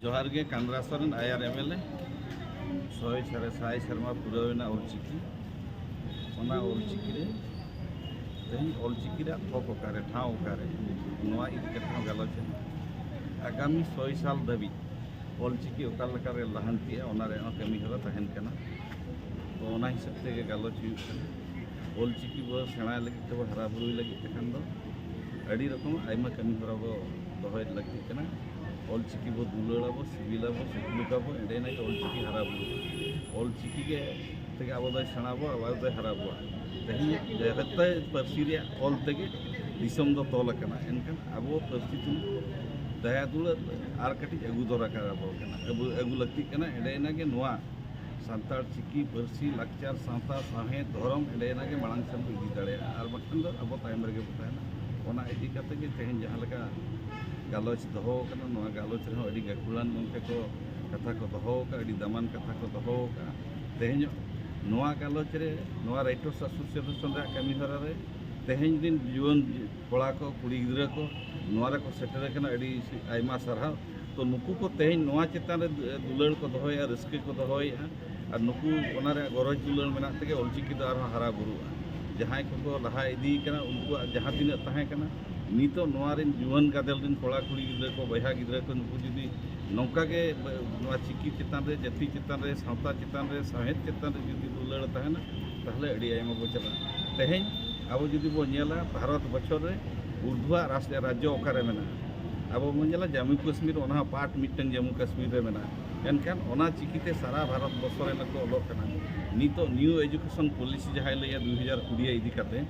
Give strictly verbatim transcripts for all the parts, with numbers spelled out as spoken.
ᱡᱚᱦᱟᱨ ᱜᱮ᱾ ᱠᱟᱱᱫᱽᱨᱟ Soren, ᱟᱭᱟᱨ M L A, ᱥᱚᱭ ᱥᱟᱨᱮ ᱥᱟᱭ ᱥᱮᱨᱢᱟ ᱯᱩᱨᱟᱹᱣ ᱮᱱᱟ ᱚᱞᱪᱤᱠᱤ᱾ ᱚᱱᱟ ᱚᱞᱪᱤᱠᱤ ᱨᱮ ᱛᱮᱦᱮᱧ ᱚᱞᱪᱤᱠᱤ ᱨᱮᱭᱟᱜ ᱛᱷᱚᱠ ᱚᱠᱟᱨᱮ, ᱴᱷᱟᱶ ᱚᱠᱟᱨᱮ, ᱱᱚᱣᱟ ᱤᱫᱤ ᱠᱟᱛᱮ ᱦᱚᱸ ᱜᱟᱞᱚᱪ ᱮᱱᱟ᱾ ᱟᱜᱟᱢᱤ ᱥᱚᱭ ᱥᱟᱞ ᱫᱷᱟᱹᱵᱤᱡ ᱚᱞᱪᱤᱠᱤ ᱚᱠᱟ ᱞᱮᱠᱟᱨᱮ ᱞᱟᱦᱟᱱᱛᱤᱜᱼᱟ, ᱚᱱᱟ ᱨᱮᱭᱟᱜ ᱦᱚᱸ ᱠᱟᱹᱢᱤ ᱦᱚᱨᱟ ᱛᱟᱦᱮᱱ ᱠᱟᱱᱟ᱾ ᱛᱚ, ᱚᱱᱟ ᱦᱤᱥᱟᱹᱵ ᱛᱮᱜᱮ ᱜᱟᱞᱚᱪ ᱦᱩᱭᱩᱜ ᱠᱟᱱᱟ᱾ ᱚᱞᱪᱤᱠᱤ ᱵᱚ ᱥᱮᱬᱟᱭ ᱞᱟᱹᱜᱤᱫ ᱛᱮᱵᱚ ᱦᱟᱨᱟ ᱵᱩᱨᱩᱭ ᱞᱟᱹᱜᱤᱫ ᱛᱮᱠᱷᱟᱱ ᱫᱚ ᱟᱹᱰᱤ ᱨᱚᱠᱚᱢ ᱟᱭᱢᱟ ᱠᱟᱹᱢᱤ ᱦᱚᱨᱟ ᱵᱚ ᱫᱚᱦᱚᱭ ᱞᱟᱹᱠᱛᱤᱜ ᱠᱟᱱᱟ᱾ ᱚᱞᱪᱤᱠᱤ ᱵᱚ ᱫᱩᱞᱟᱹᱲᱟᱵᱚ, ᱥᱤᱵᱤᱞᱟᱵᱚ, ᱥᱩᱠᱞᱩᱠᱟᱵᱚ, ᱮᱸᱰᱮᱱᱟᱜ ᱜᱮ ᱚᱞᱪᱤᱠᱤ ᱦᱟᱨᱟ ᱵᱩᱨᱩᱜᱼᱟ᱾ ᱚᱞᱪᱤᱠᱤ ᱜᱮ ᱛᱮᱜᱮ ᱟᱵᱚ ᱫᱚᱭ ᱥᱮᱬᱟ ᱵᱚᱣᱟ, ᱟᱵᱚ ᱫᱚᱭ ᱦᱟᱨᱟ ᱵᱚᱣᱟ᱾ ᱛᱮᱦᱮᱧ ᱡᱟᱦᱟᱸ ᱯᱟᱹᱨᱥᱤ ᱨᱮᱭᱟᱜ ᱚᱞ ᱛᱮᱜᱮ ᱫᱤᱥᱚᱢ ᱫᱚ ᱛᱚᱞ ᱟᱠᱟᱱᱟ, ᱮᱱᱠᱷᱟᱱ ᱟᱵᱚ ᱯᱟᱹᱨᱥᱤ ᱛᱩᱞᱩᱡ ᱫᱟᱭᱟ ᱫᱩᱞᱟᱹᱲ ᱟᱨ ᱠᱟᱹᱴᱤᱡ ᱟᱹᱜᱩ ᱫᱚᱨᱠᱟᱨ ᱟᱵᱚ ᱠᱟᱱᱟ, ᱟᱹᱜᱩ, ᱟᱹᱜᱩ ᱞᱟᱹᱠᱛᱤᱜ ᱠᱟᱱᱟ᱾ ᱮᱸᱰᱮ ᱮᱱᱟᱜ ᱜᱮ ᱱᱚᱣᱟ ᱥᱟᱱᱛᱟᱲ ᱪᱤᱠᱤ ᱯᱟᱹᱨᱥᱤ, ᱞᱟᱠᱪᱟᱨ, ᱥᱟᱶᱛᱟ, ᱥᱟᱶᱦᱮᱫ, ᱫᱷᱚᱨᱚᱢ ᱮᱸᱰᱮ ᱮᱱᱟᱜ ᱜᱮ ᱢᱟᱲᱟᱝ ᱥᱮᱱ ᱵᱚ ᱤᱫᱤ ᱫᱟᱲᱮᱭᱟᱜᱼᱟ, ᱟᱨ ᱵᱟᱝᱠᱷᱟᱱ ᱫᱚ ᱟᱵᱚ ᱛᱟᱭᱚᱢ ᱨᱮᱜᱮ ᱵᱚ ᱛᱟᱦᱮᱱᱟ᱾ ᱚᱱᱟ ᱤᱫᱤ ᱠᱟᱛᱮ ᱜᱮ ᱛᱮᱦᱮᱧ ᱡᱟᱦᱟᱸ ᱞᱮᱠᱟ ᱜᱟᱞᱚᱪ ᱫᱚᱦᱚ ᱟᱠᱟᱱᱟ, ᱱᱚᱣᱟ ᱜᱟᱞᱚᱪ ᱨᱮᱦᱚᱸ ᱟᱹᱰᱤ ᱜᱟᱹᱠᱷᱩᱲᱟᱱ ᱜᱚᱢᱠᱮ ᱠᱚ ᱠᱟᱛᱷᱟ ᱠᱚ ᱫᱚᱦᱚ ᱟᱠᱟᱫᱼᱟ, ᱟᱹᱰᱤ ᱫᱟᱢᱟᱱ ᱠᱟᱛᱷᱟ ᱠᱚ ᱫᱚᱦᱚ ᱟᱠᱟᱫᱼᱟ᱾ ᱛᱮᱦᱮᱧ ᱱᱚᱣᱟ ᱜᱟᱞᱚᱪ ᱨᱮ, ᱱᱚᱣᱟ ᱨᱟᱭᱴᱟᱨᱥ ᱮᱥᱳᱥᱤᱭᱮᱥᱚᱱ ᱨᱮᱭᱟᱜ ᱠᱟᱹᱢᱤ ᱦᱚᱨᱟ ᱨᱮ ᱛᱮᱦᱮᱧ ᱨᱤᱱ ᱡᱩᱣᱟᱹᱱ ᱠᱚᱲᱟ ᱠᱚ, ᱠᱩᱲᱤ ᱜᱤᱫᱽᱨᱟᱹ ᱠᱚ ᱱᱚᱣᱟ ᱨᱮᱠᱚ ᱥᱮᱴᱮᱨ ᱟᱠᱟᱱᱟ, ᱟᱹᱰᱤ ᱟᱭᱢᱟ ᱥᱟᱨᱦᱟᱣ᱾ ᱛᱚ, ᱱᱩᱠᱩ ᱠᱚ ᱛᱮᱦᱮᱧ ᱱᱚᱣᱟ ᱪᱮᱛᱟᱱ ᱨᱮ ᱫᱩ-, ᱫᱩᱞᱟᱹᱲ ᱠᱚ ᱫᱚᱦᱚᱭᱮᱫᱼᱟ, ᱨᱟᱹᱥᱠᱟᱹ ᱠᱚ ᱫᱚᱦᱚᱭᱮᱫᱼᱟ, ᱟᱨ ᱱᱩᱠᱩ ᱚᱱᱟ ᱨᱮᱭᱟᱜ ᱜᱚᱨᱚᱡᱽ ᱫᱩᱞᱟᱹᱲ ᱢᱮᱱᱟᱜ ᱛᱮᱜᱮ ᱚᱞᱪᱤᱠᱤ ᱫᱚ ᱟᱨᱦᱚᱸ ᱦᱟᱨᱟ ᱵᱩᱨᱩᱜᱼᱟ᱾ ᱡᱟᱦᱟᱸᱭ ᱠᱚᱠᱚ ᱞᱟᱦᱟ ᱤᱫᱤ ᱠᱟᱱᱟ, ᱩᱱᱠᱩᱣᱟᱜ ᱡᱟᱦᱟᱸ ᱛᱤᱱᱟᱹᱜ ᱛᱟᱦᱮᱸ ᱠᱟᱱᱟ, ᱱᱤᱛᱚᱜ ᱱᱚᱣᱟ ᱨᱤᱱ ᱡᱩᱣᱟᱹᱱ ᱜᱟᱫᱮᱞ ᱨᱤᱱ ᱠᱚᱲᱟ ᱠᱩᱲᱤ ᱜᱤᱫᱽᱨᱟᱹ ᱠᱚ, ᱵᱚᱭᱦᱟ ᱜᱤᱫᱽᱨᱟᱹ ᱠᱚ, ᱱᱩᱠᱩ ᱡᱩᱫᱤ ᱱᱚᱝᱠᱟ ᱜᱮ ᱵ-, ᱱᱚᱣᱟ ᱪᱤᱠᱤ ᱪᱮᱛᱟᱱ ᱨᱮ, ᱡᱟᱹᱛᱤ ᱪᱮᱛᱟᱱ ᱨᱮ, ᱥᱟᱶᱛᱟ ᱪᱮᱛᱟᱱ ᱨᱮ, ᱥᱟᱶᱦᱮᱫ ᱪᱮᱛᱟᱱ ᱨᱮ ᱡᱩᱫᱤ ᱫᱩᱞᱟᱹᱲ ᱛᱟᱦᱮᱱᱟ, ᱛᱟᱦᱚᱞᱮ ᱟᱹᱰᱤ ᱟᱭᱢᱟ ᱵᱚ ᱪᱟᱞᱟᱜᱼᱟ᱾ ᱛᱮᱦᱮᱧ ᱟᱵᱚ ᱡᱩᱫᱤ ᱵᱚ ᱧᱮᱞᱟ, ᱵᱷᱟᱨᱚᱛ ᱵᱚᱨᱥᱚ ᱨᱮ ᱩᱨᱫᱩᱣᱟᱜ ᱨᱟᱥ-, ᱨᱟᱡᱽᱡᱚ ᱚᱠᱟᱨᱮ ᱢᱮᱱᱟᱜᱼᱟ? ᱟᱵᱚ ᱵᱚᱱ ᱧᱮᱞᱟ, ᱡᱟᱢᱢᱩ ᱠᱟᱥᱢᱤᱨ, ᱚᱱᱟ ᱦᱚᱸ ᱯᱟᱨᱴ ᱢᱤᱫᱴᱟᱝ ᱡᱟᱢᱢᱩ ᱠᱟᱥᱢᱤᱨ ᱨᱮ ᱢᱮᱱᱟᱜᱼᱟ᱾ ᱮᱱᱠᱷᱟᱱ ᱚᱱᱟ ᱪᱤᱠᱤᱛᱮ ᱥᱟᱨᱟ ᱵᱷᱟᱨᱚᱛ ᱵᱚᱨᱥᱚ ᱨᱮᱱ ᱠᱚ ᱚᱞᱚᱜ ᱠᱟᱱᱟ᱾ ᱱᱤᱛᱚᱜ ᱱᱤᱭᱩ ᱮᱡᱩᱠᱮᱥᱚᱱ ᱯᱚᱞᱤᱥᱤ ᱡᱟᱦᱟᱸᱭ ᱞᱟᱹᱭᱟ ᱫᱩ ᱦᱟᱡᱟᱨ ᱠᱩᱲᱤ ᱤᱫᱤ ᱠᱟᱛᱮ,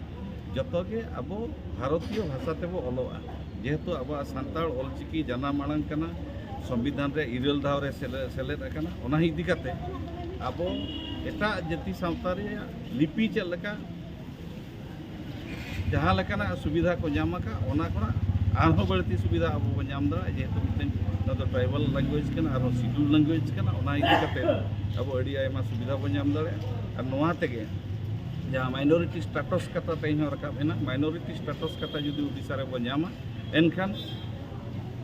ᱡᱚᱛᱚ ᱜᱮ ᱟᱵᱚ ᱵᱷᱟᱨᱚᱛᱤᱭᱚ ᱵᱷᱟᱥᱟ ᱛᱮᱵᱚ ᱚᱞᱚᱜᱼᱟ᱾ ᱡᱮᱦᱮᱛᱩ ᱟᱵᱚᱣᱟᱜ ᱥᱟᱱᱛᱟᱲ ᱚᱞᱪᱤᱠᱤ ᱡᱟᱱᱟᱢ ᱟᱲᱟᱝ ᱠᱟᱱᱟ, ᱥᱚᱝᱵᱤᱫᱷᱟᱱ ᱨᱮ ᱤᱨᱟᱹᱞ ᱫᱷᱟᱣ ᱨᱮ ᱥᱮᱞᱮ-, ᱥᱮᱞᱮᱫ ᱟᱠᱟᱱᱟ᱾ ᱚᱱᱟ ᱤᱫᱤ ᱠᱟᱛᱮ ᱟᱵᱚ ᱮᱴᱟᱜ ᱡᱟᱹᱛᱤ ᱥᱟᱶᱛᱟ ᱨᱮᱭᱟᱜ ᱞᱤᱯᱤ ᱪᱮᱫ ᱞᱮᱠᱟ, ᱡᱟᱦᱟᱸ ᱞᱮᱠᱟᱱᱟᱜ ᱥᱩᱵᱤᱫᱷᱟ ᱠᱚ ᱧᱟᱢ ᱟᱠᱟᱫ, ᱚᱱᱟ ᱠᱷᱚᱱᱟᱜ ᱟᱨᱦᱚᱸ ᱵᱟᱹᱲᱛᱤ ᱥᱩᱵᱤᱫᱷᱟ ᱟᱵᱚ ᱵᱚᱱ ᱧᱟᱢ ᱫᱟᱲᱮᱭᱟᱜᱼᱟ᱾ ᱡᱮᱦᱮᱛᱩ ᱢᱤᱫᱴᱮᱱ ᱱᱚᱣᱟ ᱫᱚ ᱴᱨᱟᱭᱵᱟᱞ ᱞᱮᱝᱜᱩᱭᱮᱡᱽ ᱠᱟᱱᱟ, ᱟᱨᱦᱚᱸ ᱥᱤᱰᱩᱞ ᱞᱮᱝᱜᱩᱭᱮᱡᱽ ᱠᱟᱱᱟ, ᱚᱱᱟ ᱤᱫᱤ ᱠᱟᱛᱮ ᱟᱵᱚ ᱟᱹᱰᱤ ᱟᱭᱢᱟ ᱥᱩᱵᱤᱫᱷᱟ ᱵᱚᱱ ᱧᱟᱢ ᱫᱟᱲᱮᱭᱟᱜᱼᱟ᱾ ᱟᱨ ᱱᱚᱣᱟ ᱛᱮᱜᱮ ᱡᱟᱦᱟᱸ ᱢᱟᱭᱱᱚᱨᱤᱴᱤ ᱥᱴᱟᱴᱚᱥ ᱠᱟᱛᱷᱟ ᱛᱮᱦᱮᱧ ᱦᱚᱸ ᱨᱟᱠᱟᱵ ᱮᱱᱟ, ᱢᱟᱭᱱᱚᱨᱤᱴᱤ ᱥᱴᱟᱴᱚᱥ ᱠᱟᱛᱷᱟ ᱡᱩᱫᱤ ᱳᱰᱤᱥᱟ ᱨᱮᱵᱚᱱ ᱧᱟᱢᱟ, ᱮᱱᱠᱷᱟᱱ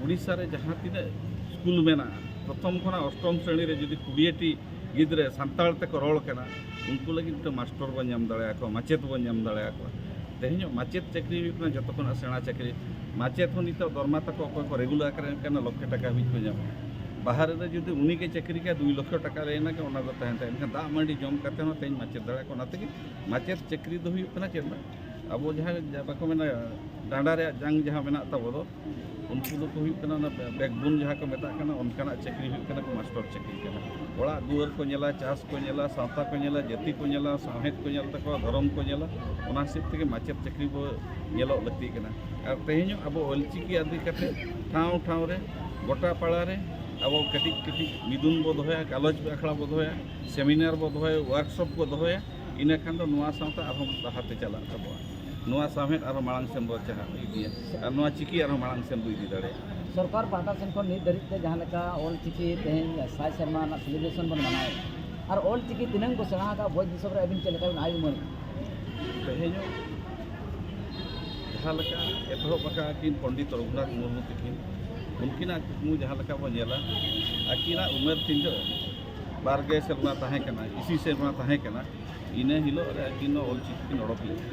ᱩᱲᱤᱥᱥᱟ ᱨᱮ ᱡᱟᱦᱟᱸ ᱛᱤᱱᱟᱹᱜ ᱥᱠᱩᱞ ᱢᱮᱱᱟᱜᱼᱟ, ᱯᱨᱚᱛᱷᱚᱢ ᱠᱷᱚᱱᱟᱜ ᱚᱥᱴᱚᱢ ᱥᱨᱮᱬᱤ ᱨᱮ ᱡᱩᱫᱤ ᱠᱩᱲᱤᱭᱟᱹᱴᱤ ᱜᱤᱫᱽᱨᱟᱹ ᱥᱟᱱᱛᱟᱲ ᱛᱮᱠᱚ ᱨᱚᱲ ᱠᱟᱱᱟ, ᱩᱱᱠᱩ ᱞᱟᱹᱜᱤᱫ ᱢᱤᱫᱴᱟᱝ ᱢᱟᱥᱴᱚᱨ ᱵᱚᱱ ᱧᱟᱢ ᱫᱟᱲᱮᱭᱟᱠᱚᱣᱟ, ᱢᱟᱪᱮᱫ ᱵᱚᱱ ᱧᱟᱢ ᱫᱟᱲᱮᱭᱟᱠᱚᱣᱟ᱾ ᱛᱮᱦᱮᱧᱚᱜ ᱢᱟᱪᱮᱫ ᱪᱟᱹᱠᱨᱤ ᱦᱩᱭᱩᱜ ᱠᱟᱱᱟ ᱡᱚᱛᱚ ᱠᱷᱚᱱᱟᱜ ᱥᱮᱬᱟ ᱪᱟᱹᱠᱨᱤ᱾ ᱢᱟᱪᱮᱫ ᱦᱚᱸ ᱱᱤᱛᱚᱜ ᱫᱚᱨᱢᱟ ᱛᱟᱠᱚ ᱚᱠᱚᱭ ᱠᱚ ᱨᱮᱜᱩᱞᱟᱨ ᱠᱟᱱᱟ, ᱞᱚᱠᱷᱮ ᱴᱟᱠᱟ ᱦᱟᱹᱵᱤᱡ ᱠᱚ ᱧᱟᱢᱟ᱾ ᱵᱟᱦᱨᱮ ᱨᱮ ᱡᱩᱫᱤ ᱩᱱᱤ ᱜᱮ ᱪᱟᱹᱠᱨᱤ ᱠᱟᱭ, ᱫᱩᱭ ᱞᱚᱠᱷ ᱴᱟᱠᱟ ᱞᱟᱹᱭ ᱮᱱᱟ ᱜᱮ, ᱚᱱᱟ ᱫᱚ ᱛᱟᱦᱮᱱ ᱛᱟᱭᱟ᱾ ᱮᱱᱠᱷᱟᱱ ᱫᱟᱜ ᱢᱟᱹᱰᱤ ᱡᱚᱢ ᱠᱟᱛᱮ ᱦᱚᱸ ᱛᱮᱦᱮᱧ ᱢᱟᱪᱮᱫ ᱫᱟᱲᱮᱭᱟᱜ ᱠᱚ᱾ ᱚᱱᱟ ᱛᱮᱜᱮ ᱢᱟᱪᱮᱫ ᱪᱟᱹᱠᱨᱤ ᱫᱚ ᱦᱩᱭᱩᱜ ᱠᱟᱱᱟ ᱪᱮᱫ ᱵᱟᱝ, ᱟᱵᱚ ᱡᱟᱦᱟᱸ ᱵᱟᱠᱚ ᱢᱮᱱᱟ ᱰᱟᱸᱰᱟ ᱨᱮᱭᱟᱜ ᱡᱟᱝ ᱡᱟᱦᱟᱸ ᱢᱮᱱᱟᱜ ᱛᱟᱵᱚ ᱫᱚ, ᱩᱱᱠᱩ ᱫᱚᱠᱚ ᱦᱩᱭᱩᱜ ᱠᱟᱱᱟ ᱚᱱᱟ ᱵᱮᱠᱵᱳᱱ ᱡᱟᱦᱟᱸ ᱠᱚ ᱢᱮᱛᱟᱜ ᱠᱟᱱᱟ, ᱚᱱᱠᱟᱱᱟᱜ ᱪᱟᱹᱠᱨᱤ ᱦᱩᱭᱩᱜ ᱠᱟᱱᱟ ᱠᱚ ᱢᱟᱥᱴᱚᱨ ᱪᱟᱹᱠᱨᱤ ᱠᱟᱱᱟ᱾ ᱚᱲᱟᱜ ᱫᱩᱣᱟᱹᱨ ᱠᱚ ᱧᱮᱞᱟ, ᱪᱟᱥ ᱠᱚ ᱧᱮᱞᱟ, ᱥᱟᱶᱛᱟ ᱠᱚ ᱧᱮᱞᱟ, ᱡᱟᱹᱛᱤ ᱠᱚ ᱧᱮᱞᱟ, ᱥᱟᱶᱦᱮᱫ ᱠᱚ ᱧᱮᱞ ᱛᱟᱠᱚᱣᱟ, ᱫᱷᱚᱨᱚᱢ ᱠᱚ ᱧᱮᱞᱟ᱾ ᱚᱱᱟ ᱦᱤᱥᱟᱹᱵ ᱛᱮᱜᱮ ᱢᱟᱪᱮᱫ ᱪᱟᱹᱠᱨᱤ ᱵᱚ ᱧᱮᱞᱚᱜ ᱞᱟᱹᱠᱛᱤ ᱠᱟᱱᱟ᱾ ᱟᱨ ᱛᱮᱦᱮᱧᱚᱜ ᱟᱵᱚ ᱚᱞᱪᱤᱠᱤ ᱤᱫᱤ ᱠᱟᱛᱮ ᱴᱷᱟᱶ ᱴᱷᱟᱶ ᱨᱮ, ᱜᱚᱴᱟ ᱯᱟᱲᱟ ᱨᱮ ᱟᱵᱚ ᱠᱟᱹᱴᱤᱡ ᱠᱟᱹᱴᱤᱡ ᱢᱤᱫᱩᱱ ᱵᱚ ᱫᱚᱦᱚᱭᱟ, ᱜᱟᱞᱚᱪ ᱟᱠᱷᱲᱟ ᱵᱚ ᱫᱚᱦᱚᱭᱟ, ᱥᱮᱢᱤᱱᱟᱨ ᱵᱚ ᱫᱚᱦᱚᱭᱟ, ᱣᱟᱨᱠᱥᱚᱯ ᱵᱚ ᱫᱚᱦᱚᱭᱟ᱾ ᱤᱱᱟᱹ ᱠᱷᱟᱱ ᱫᱚ ᱱᱚᱣᱟ ᱥᱟᱶᱛᱟ ᱟᱨᱦᱚᱸ ᱞᱟᱦᱟᱛᱮ ᱪᱟᱞᱟᱜ ᱛᱟᱵᱚᱱᱟ᱾ ᱱᱚᱣᱟ ᱥᱟᱶᱦᱮᱫ ᱟᱨᱦᱚᱸ ᱢᱟᱲᱟᱝ ᱥᱮᱱ ᱵᱚ ᱪᱟᱦᱟ ᱤᱫᱤᱭᱟ ᱟᱨ ᱱᱚᱣᱟ ᱪᱤᱠᱤ ᱟᱨᱦᱚᱸ ᱢᱟᱲᱟᱝ ᱥᱮᱱ ᱵᱚ ᱤᱫᱤ ᱫᱟᱲᱮᱭᱟᱜᱼᱟ᱾ ᱥᱚᱨᱠᱟᱨ ᱯᱟᱦᱴᱟ ᱥᱮᱱ ᱠᱷᱚᱱ ᱱᱤᱛ ᱫᱷᱟᱹᱨᱤᱡ ᱛᱮ ᱡᱟᱦᱟᱸ ᱞᱮᱠᱟ ᱚᱞ ᱪᱤᱠᱤ ᱛᱮᱦᱮᱧ ᱥᱟᱭ ᱥᱮᱨᱢᱟ ᱨᱮᱱᱟᱜ ᱥᱮᱞᱤᱵᱨᱮᱥᱚᱱ ᱵᱚᱱ ᱢᱟᱱᱟᱣᱮᱫ, ᱟᱨ ᱚᱞ ᱪᱤᱠᱤ ᱛᱤᱱᱟᱹᱝ ᱠᱚ ᱥᱮᱬᱟ ᱟᱠᱟᱫ ᱵᱷᱚᱸᱡᱽ ᱫᱤᱥᱚᱢ ᱨᱮ ᱟᱹᱵᱤᱱ ᱪᱮᱫ ᱞᱮᱠᱟ ᱵᱤᱱ ᱟᱭ ᱩᱢᱟᱹᱱ? ᱛᱮᱦᱮᱧᱚᱜ ᱡᱟᱦᱟᱸ ᱞᱮᱠᱟ ᱮᱛᱚᱦᱚᱵ ᱟᱠᱟᱫ ᱟᱹᱠᱤᱱ ᱯᱚᱱᱰᱤᱛ ᱨᱚᱜᱷᱩᱱᱟᱛᱷ ᱢᱩᱨᱢᱩ ᱛᱟᱹᱠᱤᱱ, ᱩᱱᱠᱤᱱᱟᱜ ᱠᱩᱠᱢᱩ ᱡᱟᱦᱟᱸ ᱞᱮᱠᱟ ᱵᱚᱱ ᱧᱮᱞᱟ, ᱟᱹᱠᱤᱱᱟᱜ ᱩᱢᱮᱨ ᱛᱤᱱ ᱡᱚᱦᱚᱜ ᱵᱟᱨ ᱜᱮᱞ ᱥᱮᱨᱢᱟ ᱛᱟᱦᱮᱸ ᱠᱟᱱᱟ, ᱤᱥᱤ ᱥᱮᱨᱢᱟ ᱛᱟᱦᱮᱸ ᱠᱟᱱᱟ, ᱤᱱᱟᱹ ᱦᱤᱞᱳᱜ ᱨᱮ ᱟᱹᱠᱤᱱ ᱦᱚᱸ ᱚᱞ ᱪᱤᱠᱤ ᱠᱤᱱ ᱚᱰᱚᱠ ᱞᱮᱫᱟ᱾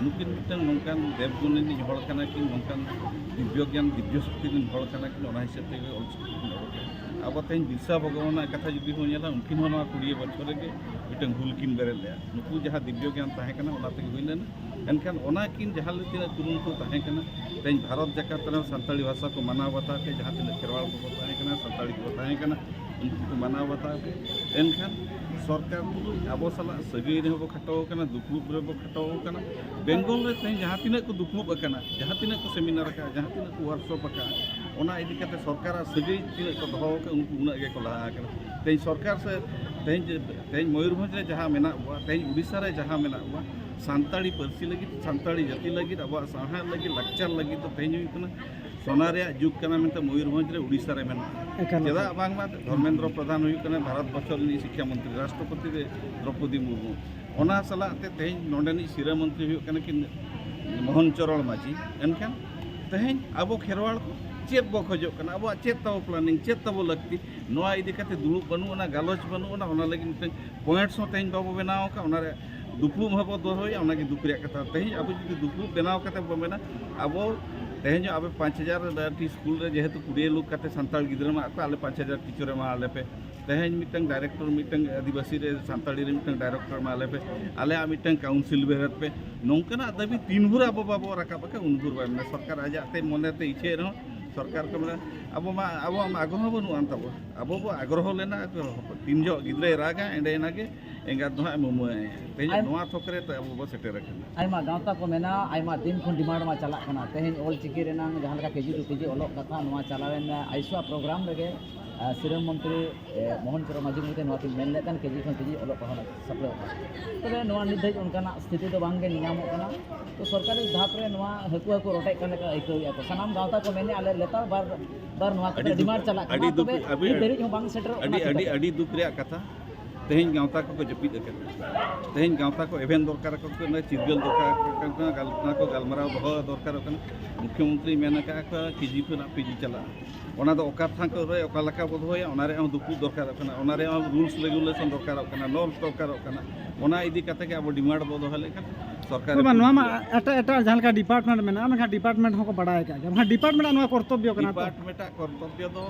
ᱱᱩᱠᱤᱱ ᱢᱤᱫᱴᱟᱝ ᱱᱚᱝᱠᱟᱱ ᱫᱮᱵᱽ ᱜᱩᱱ ᱨᱤᱱᱤᱡ ᱦᱚᱲ ᱠᱟᱱᱟ ᱠᱤᱱ, ᱱᱚᱝᱠᱟᱱ ᱫᱤᱵᱽᱭᱚ ᱜᱮᱭᱟᱱ ᱫᱤᱵᱽᱭᱚ ᱥᱚᱠᱛᱤ ᱨᱤᱱ ᱦᱚᱲ ᱠᱟᱱᱟ ᱠᱤᱱ, ᱚᱱᱟ ᱦᱤᱥᱟᱹᱵ ᱛᱮᱜᱮ ᱚᱞ ᱪᱤᱠᱤ ᱠᱤᱱ ᱚᱰᱚᱠ ᱞᱮᱫᱟ᱾ ᱟᱵᱚ ᱛᱮᱦᱮᱧ ᱵᱤᱨᱥᱟ ᱵᱷᱚᱜᱚᱵᱟᱱᱟᱜ ᱠᱟᱛᱷᱟ ᱡᱩᱫᱤ ᱵᱚᱱ ᱧᱮᱞᱟ, ᱩᱱᱠᱤᱱ ᱦᱚᱸ ᱱᱚᱣᱟ ᱠᱩᱲᱤᱭᱟᱹ ᱵᱚᱪᱷᱚᱨ ᱨᱮᱜᱮ ᱢᱤᱫᱴᱟᱝ ᱦᱩᱞ ᱠᱤᱱ ᱵᱮᱨᱮᱫ ᱞᱮᱫᱟ᱾ ᱱᱩᱠᱩ ᱡᱟᱦᱟᱸ ᱫᱤᱵᱽᱭᱚ ᱜᱮᱭᱟᱱ ᱛᱟᱦᱮᱸ ᱠᱟᱱᱟ, ᱚᱱᱟ ᱛᱮᱜᱮ ᱦᱩᱭ ᱞᱮᱱᱟ᱾ ᱮᱱᱠᱷᱟᱱ ᱚᱱᱟ ᱠᱤᱱ ᱡᱟᱦᱟᱸ ᱛᱤᱱᱟᱹᱜ ᱠᱩᱨᱩᱢᱩᱴᱩ ᱛᱟᱦᱮᱸ ᱠᱟᱱᱟ, ᱛᱮᱦᱮᱧ ᱵᱷᱟᱨᱚᱛ ᱡᱟᱠᱟᱛ ᱨᱮᱦᱚᱸ ᱥᱟᱱᱛᱟᱲᱤ ᱵᱷᱟᱥᱟ ᱠᱚ ᱢᱟᱱᱟᱣ ᱵᱟᱛᱟᱣ ᱠᱮᱫ, ᱡᱟᱦᱟᱸ ᱛᱤᱱᱟᱹᱜ ᱠᱷᱮᱨᱣᱟᱲ ᱠᱚᱠᱚ ᱛᱟᱦᱮᱸ ᱠᱟᱱᱟ, ᱥᱟᱱᱛᱟᱲᱤ ᱠᱚᱠᱚ ᱛᱟᱦᱮᱸ ᱠᱟᱱᱟ, ᱩᱱᱠᱩ ᱠᱚ ᱢᱟᱱᱟᱣ ᱵᱟᱛᱟᱣ ᱠᱮᱫ᱾ ᱮᱱᱠᱷᱟᱱ ᱥᱚᱨᱠᱟᱨ ᱛᱩᱞᱩᱡ ᱟᱵᱚ ᱥᱟᱞᱟᱜ ᱥᱟᱹᱜᱟᱹᱭ ᱨᱮᱦᱚᱸ ᱵᱚ ᱠᱷᱟᱴᱚ ᱟᱠᱟᱱᱟ, ᱫᱩᱯᱲᱩᱵ ᱨᱮᱵᱚ ᱠᱷᱟᱴᱚ ᱟᱠᱟᱱᱟ᱾ ᱵᱮᱝᱜᱚᱞ ᱨᱮ ᱛᱮᱦᱮᱧ ᱡᱟᱦᱟᱸ ᱛᱤᱱᱟᱹᱜ ᱠᱚ ᱫᱩᱯᱲᱩᱵ ᱟᱠᱟᱱᱟ, ᱡᱟᱦᱟᱸ ᱛᱤᱱᱟᱹᱜ ᱠᱚ ᱥᱮᱢᱤᱱᱟᱨ ᱟᱠᱟᱫᱼᱟ, ᱡᱟᱦᱟᱸ ᱛᱤᱱᱟᱹᱜ ᱠᱚ ᱣᱟᱨᱠᱥᱚᱯ ᱟᱠᱟᱫᱼᱟ, ᱚᱱᱟ ᱤᱫᱤ ᱠᱟᱛᱮ ᱥᱚᱨᱠᱟᱨᱟᱜ ᱥᱟᱹᱜᱟᱹᱭ ᱛᱤᱱᱟᱹᱜ ᱠᱚ ᱫᱚᱦᱚ ᱟᱠᱟᱫᱼᱟ, ᱩᱱᱠᱩ ᱩᱱᱟᱹᱜ ᱜᱮᱠᱚ ᱞᱟᱦᱟ ᱟᱠᱟᱱᱟ᱾ ᱛᱮᱦᱮᱧ ᱥᱚᱨᱠᱟᱨ ᱥᱮ ᱛᱮᱦᱮᱧ ᱡᱮ, ᱛᱮᱦᱮᱧ ᱢᱚᱭᱩᱨᱵᱷᱚᱸᱡᱽ ᱨᱮ ᱡᱟᱦᱟᱸ ᱢᱮᱱᱟᱜ ᱵᱚᱣᱟ, ᱛᱮᱦᱮᱧ ᱩᱲᱤᱥᱥᱟ ᱨᱮ ᱡᱟᱦᱟᱸ ᱢᱮᱱᱟᱜ ᱵᱚᱣᱟ, ᱥᱟᱱᱛᱟᱲᱤ ᱯᱟᱹᱨᱥᱤ ᱞᱟᱹᱜᱤᱫ, ᱥᱟᱱᱛᱟᱲᱤ ᱡᱟᱹᱛᱤ ᱞᱟᱹᱜᱤᱫ, ᱟᱵᱚᱣᱟᱜ ᱥᱟᱶᱦᱮᱫ ᱞᱟᱹᱜᱤᱫ, ᱞᱟᱠᱪᱟᱨ ᱞᱟᱹᱜᱤᱫ ᱫᱚ ᱛᱮᱦᱮᱧ ᱦᱩᱭᱩᱜ ᱠᱟᱱᱟ ᱥᱚᱱᱟ ᱨᱮᱭᱟᱜ ᱡᱩᱜᱽ ᱠᱟᱱᱟ ᱢᱮᱱᱛᱮ ᱢᱚᱭᱩᱨᱵᱷᱚᱸᱡᱽ ᱨᱮ, ᱩᱲᱤᱥᱥᱟ ᱨᱮ ᱢᱮᱱᱟᱜᱼᱟ᱾ ᱮᱠᱟᱞ᱾ ᱪᱮᱫᱟᱜ ᱵᱟᱝᱢᱟ ᱫᱷᱚᱨᱢᱮᱱᱫᱨᱚ ᱯᱨᱚᱫᱷᱟᱱ ᱦᱩᱭᱩᱜ ᱠᱟᱱᱟ ᱵᱷᱟᱨᱚᱛ ᱵᱚᱨᱥᱚ ᱨᱤᱱᱤᱡ ᱥᱤᱠᱠᱷᱟ ᱢᱚᱱᱛᱨᱤ, ᱨᱟᱥᱴᱨᱚᱯᱚᱛᱤ ᱨᱮ ᱫᱨᱚᱯᱚᱫᱤ ᱢᱩᱨᱢᱩ, ᱚᱱᱟ ᱥᱟᱞᱟᱜ ᱛᱮ ᱛᱮᱦᱮᱧ ᱱᱚᱰᱮᱱᱤᱡ ᱥᱤᱨᱟᱹ ᱢᱚᱱᱛᱨᱤ ᱦᱩᱭᱩᱜ ᱠᱟᱱᱟ ᱠᱤᱱ ᱢᱳᱦᱚᱱ ᱪᱚᱨᱚᱬ ᱢᱟᱹᱡᱷᱤ᱾ ᱮᱱᱠᱷᱟᱱ ᱛᱮᱦᱮᱧ ᱟᱵᱚ ᱠᱷᱮᱨᱣᱟᱲ ᱠᱚ ᱪᱮᱫ ᱵᱚ ᱠᱷᱚᱡᱚᱜ ᱠᱟᱱᱟ, ᱟᱵᱚᱣᱟᱜ ᱪᱮᱫ ᱛᱟᱵᱚ ᱯᱞᱟᱱᱤᱝ, ᱪᱮᱫ ᱛᱟᱵᱚ ᱞᱟᱹᱠᱛᱤ, ᱱᱚᱣᱟ ᱤᱫᱤ ᱠᱟᱛᱮ ᱫᱩᱲᱩᱵ ᱵᱟᱹᱱᱩᱜ ᱟᱱᱟ, ᱜᱟᱞᱚᱪ ᱵᱟᱹᱱᱩᱜ ᱟᱱᱟ, ᱚᱱᱟ ᱞᱟᱹᱜᱤᱫ ᱢᱤᱫᱴᱟᱝ ᱯᱚᱭᱮᱱᱴᱥ ᱦᱚᱸ ᱛᱮᱦᱮᱧ ᱵᱟᱵᱚ ᱵᱮᱱᱟᱣ ᱟᱠᱟᱫ, ᱚᱱᱟᱨᱮ ᱫᱩᱯᱲᱩᱵ ᱦᱚᱸ ᱵᱚ ᱫᱚᱦᱚᱭᱟ, ᱚᱱᱟᱜᱮ ᱫᱩᱠ ᱨᱮᱭᱟᱜ ᱠᱟᱛᱷᱟ᱾ ᱛᱮᱦᱮᱧ ᱟᱵᱚ ᱡᱩᱫᱤ ᱫᱩᱯᱲᱩᱵ ᱵᱮᱱᱟᱣ ᱠᱟᱛᱮ ᱵᱚ ᱢᱮᱱᱟ, ᱟᱵᱚ ᱛᱮᱦᱮᱧ ᱟᱵᱮ ᱯᱟᱸᱪ ᱦᱟᱡᱟᱨ ᱴᱤ ᱥᱠᱩᱞ ᱨᱮ ᱡᱮᱦᱮᱛᱩ ᱠᱩᱲᱤ ᱞᱟᱠᱷ ᱠᱟᱛᱮ ᱥᱟᱱᱛᱟᱲ ᱜᱤᱫᱽᱨᱟᱹ ᱢᱮᱱᱟᱜ ᱠᱚᱣᱟ, ᱟᱞᱮ ᱯᱟᱸᱪ ᱦᱟᱡᱟᱨ ᱴᱤᱪᱟᱨ ᱮᱢᱟ ᱟᱞᱮ ᱯᱮ, ᱛᱮᱦᱮᱧ ᱢᱤᱫᱴᱟᱝ ᱰᱟᱭᱨᱮᱠᱴᱚᱨ, ᱢᱤᱫᱴᱟᱝ ᱟᱹᱫᱤᱵᱟᱹᱥᱤ ᱨᱮ ᱥᱟᱱᱛᱟᱲᱤ ᱨᱮ ᱢᱤᱫᱴᱟᱝ ᱰᱟᱭᱨᱮᱠᱴᱚᱨ ᱮᱢᱟ ᱟᱞᱮ ᱯᱮ, ᱟᱞᱮᱭᱟᱜ ᱢᱤᱫᱴᱟᱝ ᱠᱟᱣᱩᱱᱥᱤᱞ ᱵᱮᱨᱮᱫ ᱯᱮ, ᱱᱚᱝᱠᱟᱱᱟᱜ ᱫᱟᱹᱵᱤ ᱛᱤᱱ ᱵᱷᱳᱨ ᱟᱵᱚ ᱵᱟᱵᱚ ᱨᱟᱠᱟᱵ ᱟᱠᱟᱫ, ᱩᱱ ᱵᱷᱳᱨ ᱵᱟᱭ ᱢᱮᱱᱟ᱾ ᱥᱚᱨᱠᱟᱨ ᱟᱡᱟᱜ ᱛᱮ ᱢᱚᱱᱮ ᱛᱮ ᱤᱪᱷᱟᱹᱭ ᱨᱮᱦᱚᱸ ᱥᱚᱨᱠᱟᱨ ᱠᱚ ᱢᱮᱱᱟ, ᱟᱵᱚ ᱢᱟ, ᱟᱵᱚᱣᱟᱜ ᱢᱟ ᱟᱜᱽᱨᱚᱦᱚ ᱵᱟᱹᱱᱩᱜ ᱟᱱ ᱛᱟᱵᱚ᱾ ᱟᱵᱚ ᱵᱚ ᱟᱜᱽᱨᱚᱦᱚ ᱞᱮᱱᱟ, ᱛᱤᱱ ᱡᱚᱦᱚᱜ ᱜᱤᱫᱽᱨᱟᱹᱭ ᱨᱟᱜᱟ, ᱮᱸᱰᱮ ᱮᱱᱟ ᱜᱮ ᱮᱸᱜᱟᱛ ᱫᱚ ᱦᱟᱸᱜ ᱮ ᱢᱩᱢᱟᱹᱭᱟ᱾ ᱛᱮᱦᱮᱧ ᱟᱭ- ᱱᱚᱣᱟ ᱛᱷᱚᱠ ᱨᱮ ᱛᱚ ᱟᱵᱚ ᱵᱚ ᱥᱮᱴᱮᱨ ᱟᱠᱟᱱᱟ᱾ ᱟᱭᱢᱟ ᱜᱟᱶᱛᱟ ᱠᱚ ᱢᱮᱱᱟᱜᱼᱟ, ᱟᱭᱢᱟ ᱫᱤᱱ ᱠᱷᱚᱱ ᱰᱤᱢᱟᱱᱰ ᱢᱟ ᱪᱟᱞᱟᱜ ᱠᱟᱱᱟ᱾ ᱛᱮᱦᱮᱧ ᱚᱞ ᱪᱤᱠᱤ ᱨᱮᱱᱟᱝ ᱡᱟᱦᱟᱸ ᱞᱮᱠᱟ ᱠᱮᱡᱤ ᱴᱩ ᱯᱤᱡᱤ ᱚᱞᱚᱜ ᱠᱟᱛᱷᱟ, ᱱᱚᱣᱟ ᱪᱟᱞᱟᱣᱮᱱ ᱟᱭᱥᱩᱣᱟ ᱯᱨᱳᱜᱨᱟᱢ ᱨᱮᱜᱮ, ᱟᱨ ᱥᱤᱨᱟᱹ ᱢᱚᱱᱛᱨᱤ, ᱮ, ᱢᱳᱦᱚᱱ ᱪᱚᱨᱚᱬ ᱢᱟᱹᱡᱷᱤ ᱜᱚᱢᱠᱮ ᱱᱚᱣᱟ ᱠᱤᱱ ᱢᱮᱱ ᱞᱮᱫ ᱠᱟᱱ, ᱠᱮᱡᱤ ᱠᱷᱚᱱ ᱯᱤᱡᱤ ᱚᱞᱚᱜ ᱯᱟᱲᱦᱟᱣ ᱨᱮᱱᱟᱜ ᱥᱟᱯᱲᱟᱣ ᱠᱟᱱᱟ᱾ ᱛᱚᱵᱮ ᱱᱚᱣᱟ ᱱᱤᱛ ᱫᱷᱟᱹᱵᱤᱡ ᱚᱱᱠᱟᱱᱟᱜ ᱥᱛᱷᱤᱛᱤ ᱫᱚ ᱵᱟᱝ ᱜᱮ ᱧᱮᱧᱟᱢᱚᱜ ᱠᱟᱱᱟ᱾ ᱛᱚ ᱥᱚᱨᱠᱟᱨᱤ ᱫᱷᱟᱯ ᱨᱮ ᱱᱚᱣᱟ ᱦᱟᱹᱠᱩ ᱦᱟᱹᱠᱩ ᱨᱚᱴᱮ ᱠᱟᱱ ᱞᱮᱠᱟ ᱟᱹᱭᱠᱟᱹᱣᱮᱫᱼᱟ ᱠᱚ᱾ ᱥᱟᱱᱟᱢ ᱜᱟᱶᱛᱟ ᱠᱚ ᱢᱮᱱᱮᱫᱼᱟ, ᱟᱞᱮ ᱞᱮᱛᱟᱲ ᱵᱟᱨ ᱵᱟᱨ ᱱᱚᱣᱟ ᱟᱹᱰᱤ ᱠᱚᱨᱮ ᱫᱩᱠ, ᱰᱤᱢᱟᱱᱰ ᱪᱟᱞᱟᱜ ᱟᱹᱰᱤ ᱠᱟᱱᱟ, ᱫᱩᱠ, ᱛᱚᱵᱮ ᱟᱹᱰᱤ, ᱱᱤᱛ ᱫᱷᱟᱹᱵᱤᱡ ᱦᱚᱸ ᱵᱟᱝ ᱥᱮᱴᱮᱨᱚᱜ ᱟᱹᱰᱤ, ᱠᱟᱱᱟ᱾ ᱟᱹᱰᱤ, ᱪᱮᱫᱟᱜ? ᱟᱹᱰᱤ ᱫᱩᱠ ᱨᱮᱭᱟᱜ ᱠᱟᱛᱷᱟ᱾ ᱛᱮᱦᱮᱧ ᱜᱟᱶᱛᱟ ᱠᱚᱠᱚ ᱡᱟᱹᱯᱤᱫ ᱟᱠᱟᱫᱟ᱾ ᱛᱮᱦᱮᱧ ᱜᱟᱶᱛᱟ ᱠᱚ ᱮᱵᱷᱮᱱ ᱫᱚᱨᱠᱟᱨ ᱟᱠᱚ ᱠᱟᱱᱟ, ᱪᱤᱨᱜᱟᱹᱞ ᱫᱚᱨᱠᱟᱨ ᱟᱠᱚ ᱠᱟᱱᱟ, ᱜᱟᱞ-, ᱚᱱᱟ ᱠᱚ ᱜᱟᱞᱢᱟᱨᱟᱣ ᱫᱚᱦᱚ ᱫᱚᱨᱠᱟᱨᱚᱜ ᱠᱟᱱᱟ᱾ ᱢᱩᱠᱷᱭᱚᱢᱚᱱᱛᱨᱤ ᱢᱮᱱ ᱟᱠᱟᱫ ᱠᱚᱣᱟ, ᱠᱮᱡᱤ ᱠᱷᱚᱱᱟᱜ ᱯᱤᱡᱤ ᱪᱟᱞᱟᱜᱼᱟ᱾ ᱚᱱᱟ ᱫᱚ ᱚᱠᱟ ᱛᱷᱟᱱ ᱠᱚᱨᱮ ᱚᱠᱟ ᱞᱮᱠᱟ ᱵᱚ ᱫᱚᱦᱚᱭᱟ, ᱚᱱᱟ ᱨᱮᱭᱟᱜ ᱦᱚᱸ ᱫᱩᱯᱲᱩᱵ ᱫᱚᱨᱠᱟᱨᱚᱜ ᱠᱟᱱᱟ, ᱚᱱᱟ ᱨᱮᱭᱟᱜ ᱦᱚᱸ ᱨᱩᱞᱥ ᱨᱮᱜᱩᱞᱮᱥᱚᱱ ᱫᱚᱨᱠᱟᱨᱚᱜ ᱠᱟᱱᱟ, ᱱᱚᱨᱢᱥ ᱫᱚᱨᱠᱟᱨᱚᱜ ᱠᱟᱱᱟ᱾ ᱚᱱᱟ ᱤᱫᱤ ᱠᱟᱛᱮ ᱜᱮ ᱟᱵᱚ ᱰᱤᱢᱟᱱᱰ ᱵᱚ ᱫᱚᱦᱚ ᱞᱮᱠᱷᱟᱱ ᱥᱚᱨᱠᱟᱨ ᱵᱟᱝ, ᱱᱚᱣᱟ ᱢᱟ ᱮᱴᱟᱜ ᱮᱴᱟᱜ ᱡᱟᱦᱟᱸ ᱞᱮᱠᱟ ᱰᱤᱯᱟᱨᱴᱢᱮᱱᱴ ᱢᱮᱱᱟᱜᱼᱟ, ᱢᱮᱱᱠᱷᱟᱱ ᱰᱤᱯᱟᱨᱴᱢᱮᱱᱴ ᱦᱚᱸᱠᱚ ᱵᱟᱲᱟᱭ ᱟᱠᱟᱫ ᱜᱮᱭᱟ, ᱢᱮᱱᱠᱷᱟᱱ ᱰᱤᱯᱟᱨᱴᱢᱮᱱᱴ ᱟᱜ ᱱᱚᱣᱟ ᱠᱚᱨᱛᱚᱵᱽᱵᱚ ᱠᱟᱱᱟ ᱛᱚ᱾ ᱰᱤᱯᱟᱨᱴᱢᱮᱱᱴ ᱟᱜ ᱠᱚᱨᱛᱚᱵᱽᱵᱚ ᱫᱚ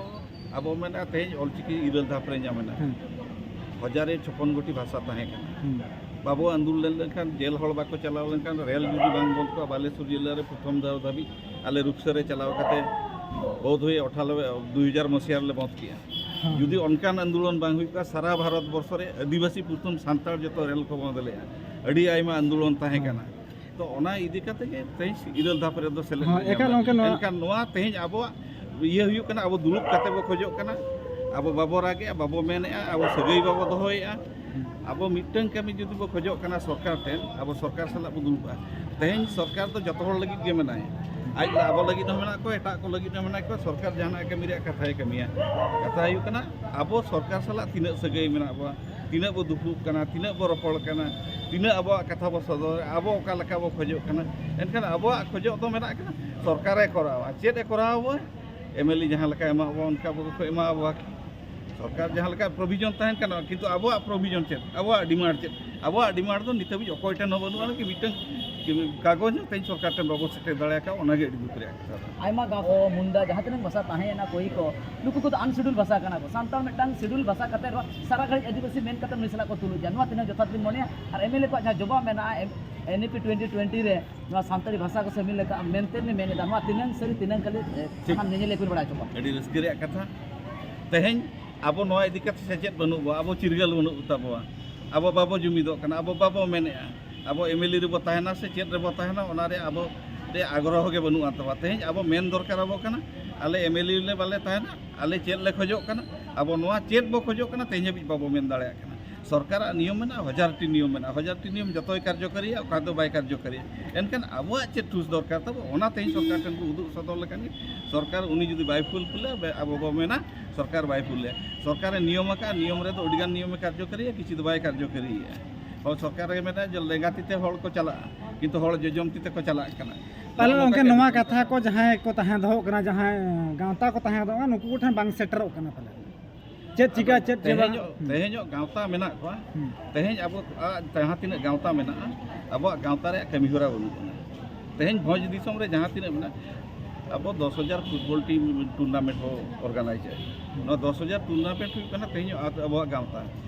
ᱟᱵᱚ ᱢᱮᱱᱟ ᱛᱮᱦᱮᱧ ᱚᱞᱪᱤᱠᱤ ᱤᱨᱟᱹᱞ ᱫᱷᱟᱯ ᱨᱮ ᱧᱟᱢ ᱮᱱᱟ᱾ ᱦᱮᱸ᱾ ᱦᱟᱡᱟᱨ ᱨᱮ ᱪᱷᱚᱯᱚᱱ ᱜᱚᱴᱤ ᱵᱷᱟᱥᱟ ᱛᱟᱦᱮᱸ ᱠᱟᱱᱟ᱾ ᱦᱮᱸ᱾ ᱵᱟᱵᱚ ᱟᱱᱫᱳᱞᱚᱱ ᱞᱮᱱᱠᱷᱟᱱ, ᱡᱮᱞ ᱦᱚᱲ ᱵᱟᱠᱚ ᱪᱟᱞᱟᱣ ᱞᱮᱱᱠᱷᱟᱱ, ᱨᱮᱞ ᱡᱩᱫᱤ ᱵᱟᱝ ᱵᱚᱱᱫ ᱠᱚᱜᱼᱟ, ᱵᱟᱞᱮᱥᱚᱨ ᱡᱮᱞᱟ ᱨᱮ ᱯᱨᱚᱛᱷᱚᱢ ᱫᱷᱟᱣ ᱫᱷᱟᱹᱵᱤᱡ ᱟᱞᱮ ᱨᱩᱠᱥᱟᱹ ᱨᱮ ᱪᱟᱞᱟᱣ ᱠᱟᱛᱮ ᱵᱳᱫᱷ ᱦᱚᱭ ᱟᱴᱷᱟᱞᱚᱵᱮ, ᱫᱩ ᱦᱟᱡᱟᱨ ᱢᱚᱥᱤᱦᱟ ᱨᱮᱞᱮ ᱵᱚᱱᱫ ᱠᱮᱜᱼᱟ᱾ ᱦᱮᱸ᱾ ᱡᱩᱫᱤ ᱚᱱᱠᱟᱱ ᱟᱱᱫᱳᱞᱚᱱ ᱵᱟᱝ ᱦᱩᱭ ᱠᱚᱜᱼᱟ, ᱥᱟᱨᱟ ᱵᱷᱟᱨᱚᱛ ᱵᱚᱨᱥᱚ ᱨᱮ ᱟᱹᱫᱤᱵᱟᱹᱥᱤ ᱯᱨᱚᱛᱷᱚᱢ ᱥᱟᱱᱛᱟᱲ ᱡᱚᱛᱚ ᱨᱮᱞ ᱠᱚ ᱵᱚᱱᱫ ᱞᱮᱜᱼᱟ᱾ ᱟᱹᱰᱤ ᱟᱭᱢᱟ ᱟᱱᱫᱳᱞᱚᱱ ᱛᱟᱦᱮᱸ ᱦᱮᱸ᱾ ᱠᱟᱱᱟ᱾ ᱛᱚ ᱚᱱᱟ ᱤᱫᱤ ᱠᱟᱛᱮ ᱜᱮ ᱛᱮᱦᱮᱧ ᱤᱨᱟᱹᱞ ᱫᱷᱟᱯ ᱨᱮᱫᱚ ᱥᱮᱞᱮᱫ ᱦᱮᱸ, ᱞᱮ ᱮᱠᱟᱞ ᱧᱟᱢ ᱜᱚᱢᱠᱮ, ᱞᱮᱫᱟ᱾ ᱱᱚᱣᱟ ᱮᱱᱠᱷᱟᱱ ᱱᱚᱣᱟ ᱛᱮᱦᱮᱧ ᱟᱵᱚᱣᱟᱜ ᱤᱭᱟᱹ ᱦᱩᱭᱩᱜ ᱠᱟᱱᱟ, ᱟᱵᱚ ᱫᱩᱲᱩᱵ ᱠᱟᱛᱮ ᱵᱚ ᱠᱷᱚᱡᱚᱜ ᱠᱟᱱᱟ, ᱟᱵᱚ ᱵᱟᱵᱚ ᱨᱟᱜᱮᱜᱼᱟ, ᱵᱟᱵᱚ ᱢᱮᱱᱮᱜᱼᱟ, ᱟᱵᱚ ᱥᱟᱹᱜᱟᱹᱭ ᱵᱟᱵᱚ ᱫᱚᱦᱚᱭᱮᱜᱼᱟ᱾ ᱦᱮᱸ᱾ ᱟᱵᱚ ᱢᱤᱫᱴᱟᱝ ᱠᱟᱹᱢᱤ ᱡᱩᱫᱤ ᱵᱚ ᱠᱷᱚᱡᱚᱜ ᱠᱟᱱᱟ ᱥᱚᱨᱠᱟᱨ ᱴᱷᱮᱱ, ᱟᱵᱚ ᱥᱚᱨᱠᱟᱨ ᱥᱟᱞᱟᱜ ᱵᱚ ᱫᱩᱲᱩᱵᱼᱟ᱾ ᱛᱮᱦᱮᱧ ᱥᱚᱨᱠᱟᱨ ᱫᱚ ᱡᱚᱛᱚ ᱦᱚᱲ ᱞᱟᱹᱜᱤᱫ ᱜᱮ ᱢᱮᱱᱟᱭᱟ, ᱟᱡ ᱟᱵᱚ ᱞᱟᱹᱜᱤᱫ ᱦᱚᱸ ᱢᱮᱱᱟᱜ ᱠᱚᱣᱟ, ᱮᱴᱟᱜ ᱠᱚ ᱞᱟᱹᱜᱤᱫ ᱦᱚᱸ ᱢᱮᱱᱟᱜ ᱠᱚᱣᱟ᱾ ᱥᱚᱨᱠᱟᱨ ᱡᱟᱦᱟᱱᱟᱜ ᱠᱟᱹᱢᱤ ᱨᱮᱭᱟᱜ ᱠᱟᱛᱷᱟᱭ ᱠᱟᱹᱢᱤᱭᱟ᱾ ᱠᱟᱛᱷᱟ ᱦᱩᱭᱩᱜ ᱠᱟᱱᱟ, ᱟᱵᱚ ᱥᱚᱨᱠᱟᱨ ᱥᱟᱞᱟᱜ ᱛᱤᱱᱟᱹᱜ ᱥᱟᱹᱜᱟᱹᱭ ᱢᱮᱱᱟᱜ ᱵᱚᱣᱟ, ᱛᱤᱱᱟᱹᱜ ᱵᱚ ᱫᱩᱯᱲᱩᱵ ᱠᱟᱱᱟ, ᱛᱤᱱᱟᱹᱜ ᱵᱚ ᱨᱚᱯᱚᱲ ᱠᱟᱱᱟ, ᱛᱤᱱᱟᱹᱜ ᱟᱵᱚᱣᱟᱜ ᱠᱟᱛᱷᱟ ᱵᱚ ᱥᱚᱫᱚᱨ, ᱟᱵᱚ ᱚᱠᱟ ᱞᱮᱠᱟ ᱵᱚ ᱠᱷᱚᱡᱚᱜ ᱠᱟᱱᱟ᱾ ᱮᱱᱠᱷᱟᱱ ᱟᱵᱚᱣᱟᱜ ᱠᱷᱚᱡᱚᱜ ᱫᱚ ᱢᱮᱱᱟᱜ ᱠᱟᱱᱟ, ᱥᱚᱨᱠᱟᱨᱮ ᱠᱚᱨᱟᱣᱟ᱾ ᱪᱮᱫ ᱮ ᱠᱚᱨᱟᱣᱟ ᱵᱚ? ᱮᱢ ᱮᱞ ᱮ ᱡᱟᱦᱟᱸ ᱞᱮᱠᱟ ᱮᱢᱟ ᱵᱚᱱ ᱚᱱᱠᱟ ᱵᱚ ᱠᱚ ᱮᱢᱟ ᱵᱚᱱᱟ᱾ ᱥᱚᱨᱠᱟᱨ ᱡᱟᱦᱟᱸ ᱞᱮᱠᱟ ᱯᱨᱚᱵᱷᱤᱡᱚᱱ ᱛᱟᱦᱮᱱ ᱠᱟᱱᱟ, ᱠᱤᱱᱛᱩ ᱟᱵᱚᱣᱟᱜ ᱯᱨᱚᱵᱷᱤᱡᱚᱱ ᱪᱮᱫ? ᱟᱵᱚᱣᱟᱜ ᱰᱤᱢᱟᱱᱰ ᱪᱮᱫ? ᱟᱵᱚᱣᱟᱜ ᱰᱤᱢᱟᱱᱰ ᱫᱚ ᱱᱤᱛ ᱦᱟᱹᱵᱤᱡ ᱚᱠᱚᱭ ᱴᱷᱮᱱ ᱦᱚᱸ ᱵᱟᱹᱱᱩᱜᱼᱟ, ᱠᱤ ᱢᱤᱫᱴᱟᱝ ᱠᱟᱜᱚᱡᱽ ᱦᱚᱸ ᱛᱮᱦᱮᱧ ᱥᱚᱨᱠᱟᱨ ᱴᱷᱮᱱ ᱵᱟᱵᱚ ᱥᱮᱴᱮᱨ ᱫᱟᱲᱮ ᱟᱠᱟᱫ, ᱚᱱᱟᱜᱮ ᱟᱹᱰᱤ ᱫᱩᱠ ᱨᱮᱭᱟᱜ ᱠᱟᱛᱷᱟ ᱫᱚ᱾ ᱟᱭᱢᱟ ᱜᱟᱶ ᱠᱚ, ᱢᱩᱱᱰᱟ, ᱡᱟᱦᱟᱸ ᱛᱤᱱᱟᱹᱜ ᱵᱷᱟᱥᱟ ᱛᱟᱦᱮᱸᱭᱮᱱᱟ, ᱠᱳᱭᱤ ᱠᱚ, ᱱᱩᱠᱩ ᱠᱚᱫᱚ ᱟᱱᱥᱤᱰᱩᱞ ᱵᱷᱟᱥᱟ ᱠᱟᱱᱟ ᱠᱚ᱾ ᱥᱟᱱᱛᱟᱲ ᱢᱤᱫᱴᱟᱝ ᱥᱤᱰᱩᱞ ᱵᱷᱟᱥᱟ ᱠᱟᱛᱮ ᱨᱮᱦᱚᱸ ᱥᱟᱨᱟ ᱜᱷᱟᱹᱲᱤᱡ ᱟᱹᱫᱤᱵᱟᱹᱥᱤ ᱢᱮᱱ ᱠᱟᱛᱮ ᱩᱱᱤ ᱥᱟᱞᱟᱜ ᱠᱚ ᱛᱩᱞᱩᱡᱟ, ᱱᱚᱣᱟ ᱛᱤᱱᱟᱹᱜ ᱡᱚᱛᱷᱟᱛ ᱵᱤᱱ ᱢᱚᱱᱮᱭᱟ? ᱟᱨ ᱮᱢ ᱮᱞ ᱮ ᱠᱚᱣᱟᱜ ᱡᱟᱦᱟᱸ ᱡᱚᱵᱟᱵ ᱢᱮᱱᱟᱜᱼᱟ, ᱮᱱ ᱤ ᱯᱤ ᱴᱩᱭᱮᱱᱴᱤ ᱴᱩᱭᱮᱱᱴᱤ ᱨᱮ ᱱᱚᱣᱟ ᱥᱟᱱᱛᱟᱲᱤ ᱵᱷᱟᱥᱟ ᱠᱚ ᱥᱟᱹᱢᱤᱞ ᱞᱮᱠᱟ, ᱟᱢ ᱢᱮᱱᱛᱮ ᱢᱮᱱ ᱮᱫᱟ, ᱱᱚᱣᱟ ᱛᱤᱱᱟᱹᱝ ᱥᱟᱹᱨᱤ, ᱛᱤᱱᱟᱹᱝ ᱠᱷᱟᱹᱞᱤ, ᱮ, ᱴᱷᱤᱠ᱾ ᱥᱟᱱᱟᱢ ᱧᱮᱧᱮᱞᱤᱭᱟᱹ ᱠᱚᱵᱚᱱ ᱵᱟᱲᱟᱭ ᱦᱚᱪᱚ ᱠᱚᱣᱟ᱾ ᱟᱹᱰᱤ ᱨᱟᱹᱥᱠᱟᱹ ᱨᱮᱭᱟᱜ ᱠᱟᱛᱷᱟ᱾ ᱛᱮᱦᱮᱧ ᱟᱵᱚ ᱱᱚᱣᱟ ᱤᱫᱤ ᱠᱟᱛᱮ ᱥᱮᱪᱮᱫ ᱵᱟᱹᱱᱩᱜ ᱵᱚ, ᱟᱵᱚ ᱪᱤᱨᱜᱟᱹᱞ ᱵᱟᱹᱱᱩᱜ ᱛᱟᱵᱚᱣᱟ, ᱟᱵᱚ ᱵᱟᱵᱚ ᱡᱩᱢᱤᱫᱚᱜ ᱠᱟᱱᱟ, ᱟᱵᱚ ᱵᱟᱵᱚ ᱢᱮᱱᱮᱫᱼᱟ, ᱟᱵᱚ ᱮᱢ ᱮᱞ ᱮ ᱨᱮᱵᱚ ᱛᱟᱦᱮᱱᱟ ᱥᱮ ᱪᱮᱫ ᱨᱮᱵᱚ ᱛᱟᱦᱮᱱᱟ, ᱚᱱᱟ ᱨᱮ ᱟᱵᱚ ᱨᱮ ᱟᱜᱽᱨᱚᱦᱚ ᱜᱮ ᱵᱟᱹᱱᱩᱜ ᱟᱱ ᱛᱟᱵᱚᱣᱟ᱾ ᱛᱮᱦᱮᱧ ᱟᱵᱚ ᱢᱮᱱ ᱫᱚᱨᱠᱟᱨ ᱟᱵᱚ ᱠᱟᱱᱟ, ᱟᱞᱮ ᱮᱢ ᱮᱞ ᱮ ᱞᱮ ᱵᱟᱞᱮ ᱛᱟᱦᱮᱱᱟ, ᱟᱞᱮ ᱪᱮᱫ ᱞᱮ ᱠᱷᱚᱡᱚᱜ ᱠᱟᱱᱟ, ᱟᱵᱚ ᱱᱚᱣᱟ ᱪᱮᱫ ᱵᱚ ᱠᱷᱚᱡᱚᱜ ᱠᱟᱱᱟ, ᱛᱮᱦᱮᱧ ᱦᱟᱹᱵᱤᱡ ᱵᱟᱵᱚ ᱢᱮᱱ ᱫᱟᱲᱮᱭᱟᱜ ᱠᱟᱱᱟ᱾ ᱥᱚᱨᱠᱟᱨᱟᱜ ᱱᱤᱭᱚᱢ ᱢᱮᱱᱟᱜᱼᱟ, ᱦᱟᱡᱟᱨ ᱴᱤ ᱱᱤᱭᱚᱢ ᱢᱮᱱᱟᱜᱼᱟ, ᱦᱟᱡᱟᱨ ᱴᱤ ᱱᱤᱭᱚᱢ ᱡᱚᱛᱚᱭ ᱠᱟᱨᱡᱚᱠᱟᱨᱤᱭᱟ, ᱚᱠᱟ ᱫᱚ ᱵᱟᱭ ᱠᱟᱨᱡᱚᱠᱟᱨᱤᱭᱟ᱾ ᱮᱱᱠᱷᱟᱱ ᱟᱵᱚᱣᱟᱜ ᱪᱮᱫ ᱴᱷᱩᱥ ᱫᱚᱨᱠᱟᱨ ᱛᱟᱵᱚ, ᱚᱱᱟ ᱛᱮᱦᱮᱧ ᱥᱚᱨᱠᱟᱨ ᱴᱷᱮᱱ ᱠᱚ ᱩᱫᱩᱜ ᱥᱚᱫᱚᱨ ᱞᱮᱠᱷᱟᱱ ᱜᱮ, ᱥᱚᱨᱠᱟᱨ ᱩᱱᱤ ᱡᱩᱫᱤ ᱵᱟᱭ ᱯᱷᱩᱞᱯᱷᱤᱞᱟ, ᱵᱮ-, ᱟᱵᱚ ᱵᱚ ᱢᱮᱱᱟ ᱥᱚᱨᱠᱟᱨ ᱵᱟᱭ ᱯᱷᱩᱞᱮᱫᱼᱟ᱾ ᱥᱚᱨᱠᱟᱨᱮ ᱱᱤᱭᱚᱢ ᱟᱠᱟᱫᱼᱟ, ᱱᱤᱭᱚᱢ ᱨᱮᱫᱚ ᱟᱹᱰᱤᱜᱟᱱ ᱱᱤᱭᱚᱢᱮ ᱠᱟᱨᱡᱚᱠᱟᱨᱤᱭᱟ, ᱠᱤᱪᱷᱩ ᱫᱚ ᱵᱟᱭ ᱠᱟᱨᱡᱚᱠᱟᱨᱤᱭᱮᱫᱼᱟ᱾ ᱦᱚᱲ ᱥᱚᱨᱠᱟᱨ ᱨᱮ ᱢᱮᱱᱟ ᱡᱮ ᱞᱮᱸᱜᱟ ᱛᱤ ᱛᱮ ᱦᱚᱲ ᱠᱚ ᱪᱟᱞᱟᱜᱼᱟ, ᱠᱤᱱᱛᱩ ᱦᱚᱲ ᱡᱚᱡᱚᱢ ᱛᱤ ᱛᱮᱠᱚ ᱪᱟᱞᱟᱜ ᱠᱟᱱᱟ᱾ ᱯᱟᱞᱮᱱ ᱱᱚᱜᱼᱚ ᱚᱱᱠᱟ ᱱᱚᱝᱠᱟ ᱱᱚᱣᱟ ᱮᱴᱠᱮᱴᱚᱬᱮ᱾ ᱠᱟᱛᱷᱟ ᱠᱚ ᱡᱟᱦᱟᱸᱭ ᱠᱚ ᱛᱟᱦᱮᱸ ᱫᱚᱦᱚᱜ ᱠᱟᱱᱟ, ᱡᱟᱦᱟᱸᱭ ᱜᱟᱶᱛᱟ ᱠᱚ ᱛᱟᱦᱮᱸ ᱫᱚᱦᱚᱜ ᱠᱟᱱᱟ, ᱱᱩᱠᱩ ᱠᱚᱴᱷᱮᱱ ᱵᱟᱝ ᱥᱮᱴᱮᱨᱚᱜ ᱠᱟᱱᱟ ᱯᱟᱞᱮᱱ᱾ ᱪᱮᱫ ᱪᱤᱠᱟ, ᱪᱮᱫ ᱪᱮ ᱵᱟᱝ? ᱛᱮᱦᱮᱧᱚᱜ, ᱛᱮᱦᱮᱧᱚᱜ ᱜᱟᱶᱛᱟ ᱢᱮᱱᱟᱜ ᱠᱚᱣᱟ᱾ ᱦᱩᱸ᱾ ᱛᱮᱦᱮᱧ ᱟᱵᱚ, ᱟ, ᱡᱟᱦᱟᱸ ᱛᱤᱱᱟᱹᱜ ᱜᱟᱶᱛᱟ ᱢᱮᱱᱟᱜᱼᱟ, ᱟᱵᱚᱣᱟᱜ ᱜᱟᱶᱛᱟ ᱨᱮᱭᱟᱜ ᱠᱟᱹᱢᱤ ᱦᱚᱨᱟ ᱵᱟᱹᱱᱩᱜ ᱟᱱᱟ᱾ ᱛᱮᱦᱮᱧ ᱵᱷᱚᱸᱡᱽ ᱫᱤᱥᱚᱢ ᱨᱮ ᱡᱟᱦᱟᱸ ᱛᱤᱱᱟᱹᱜ ᱢᱮᱱᱟᱜᱼᱟ, ᱟᱵᱚ ᱫᱚᱥ ᱦᱟᱡᱟᱨ ᱯᱷᱩᱴᱵᱚᱞ ᱴᱤᱢ ᱴᱩᱨᱱᱟᱢᱮᱱᱴ ᱵᱚ ᱚᱨᱜᱟᱱᱟᱭᱤᱡᱽ ᱮᱫᱟ᱾ ᱱᱚᱣᱟ ᱫᱚᱥ ᱦᱟᱡᱟᱨ ᱴᱩᱨᱱᱟᱢᱮᱱᱴ ᱦᱩᱭᱩᱜ ᱠᱟᱱᱟ ᱛᱮᱦᱮᱧ ᱟᱵᱚᱣᱟᱜ ᱜᱟᱶᱛᱟ᱾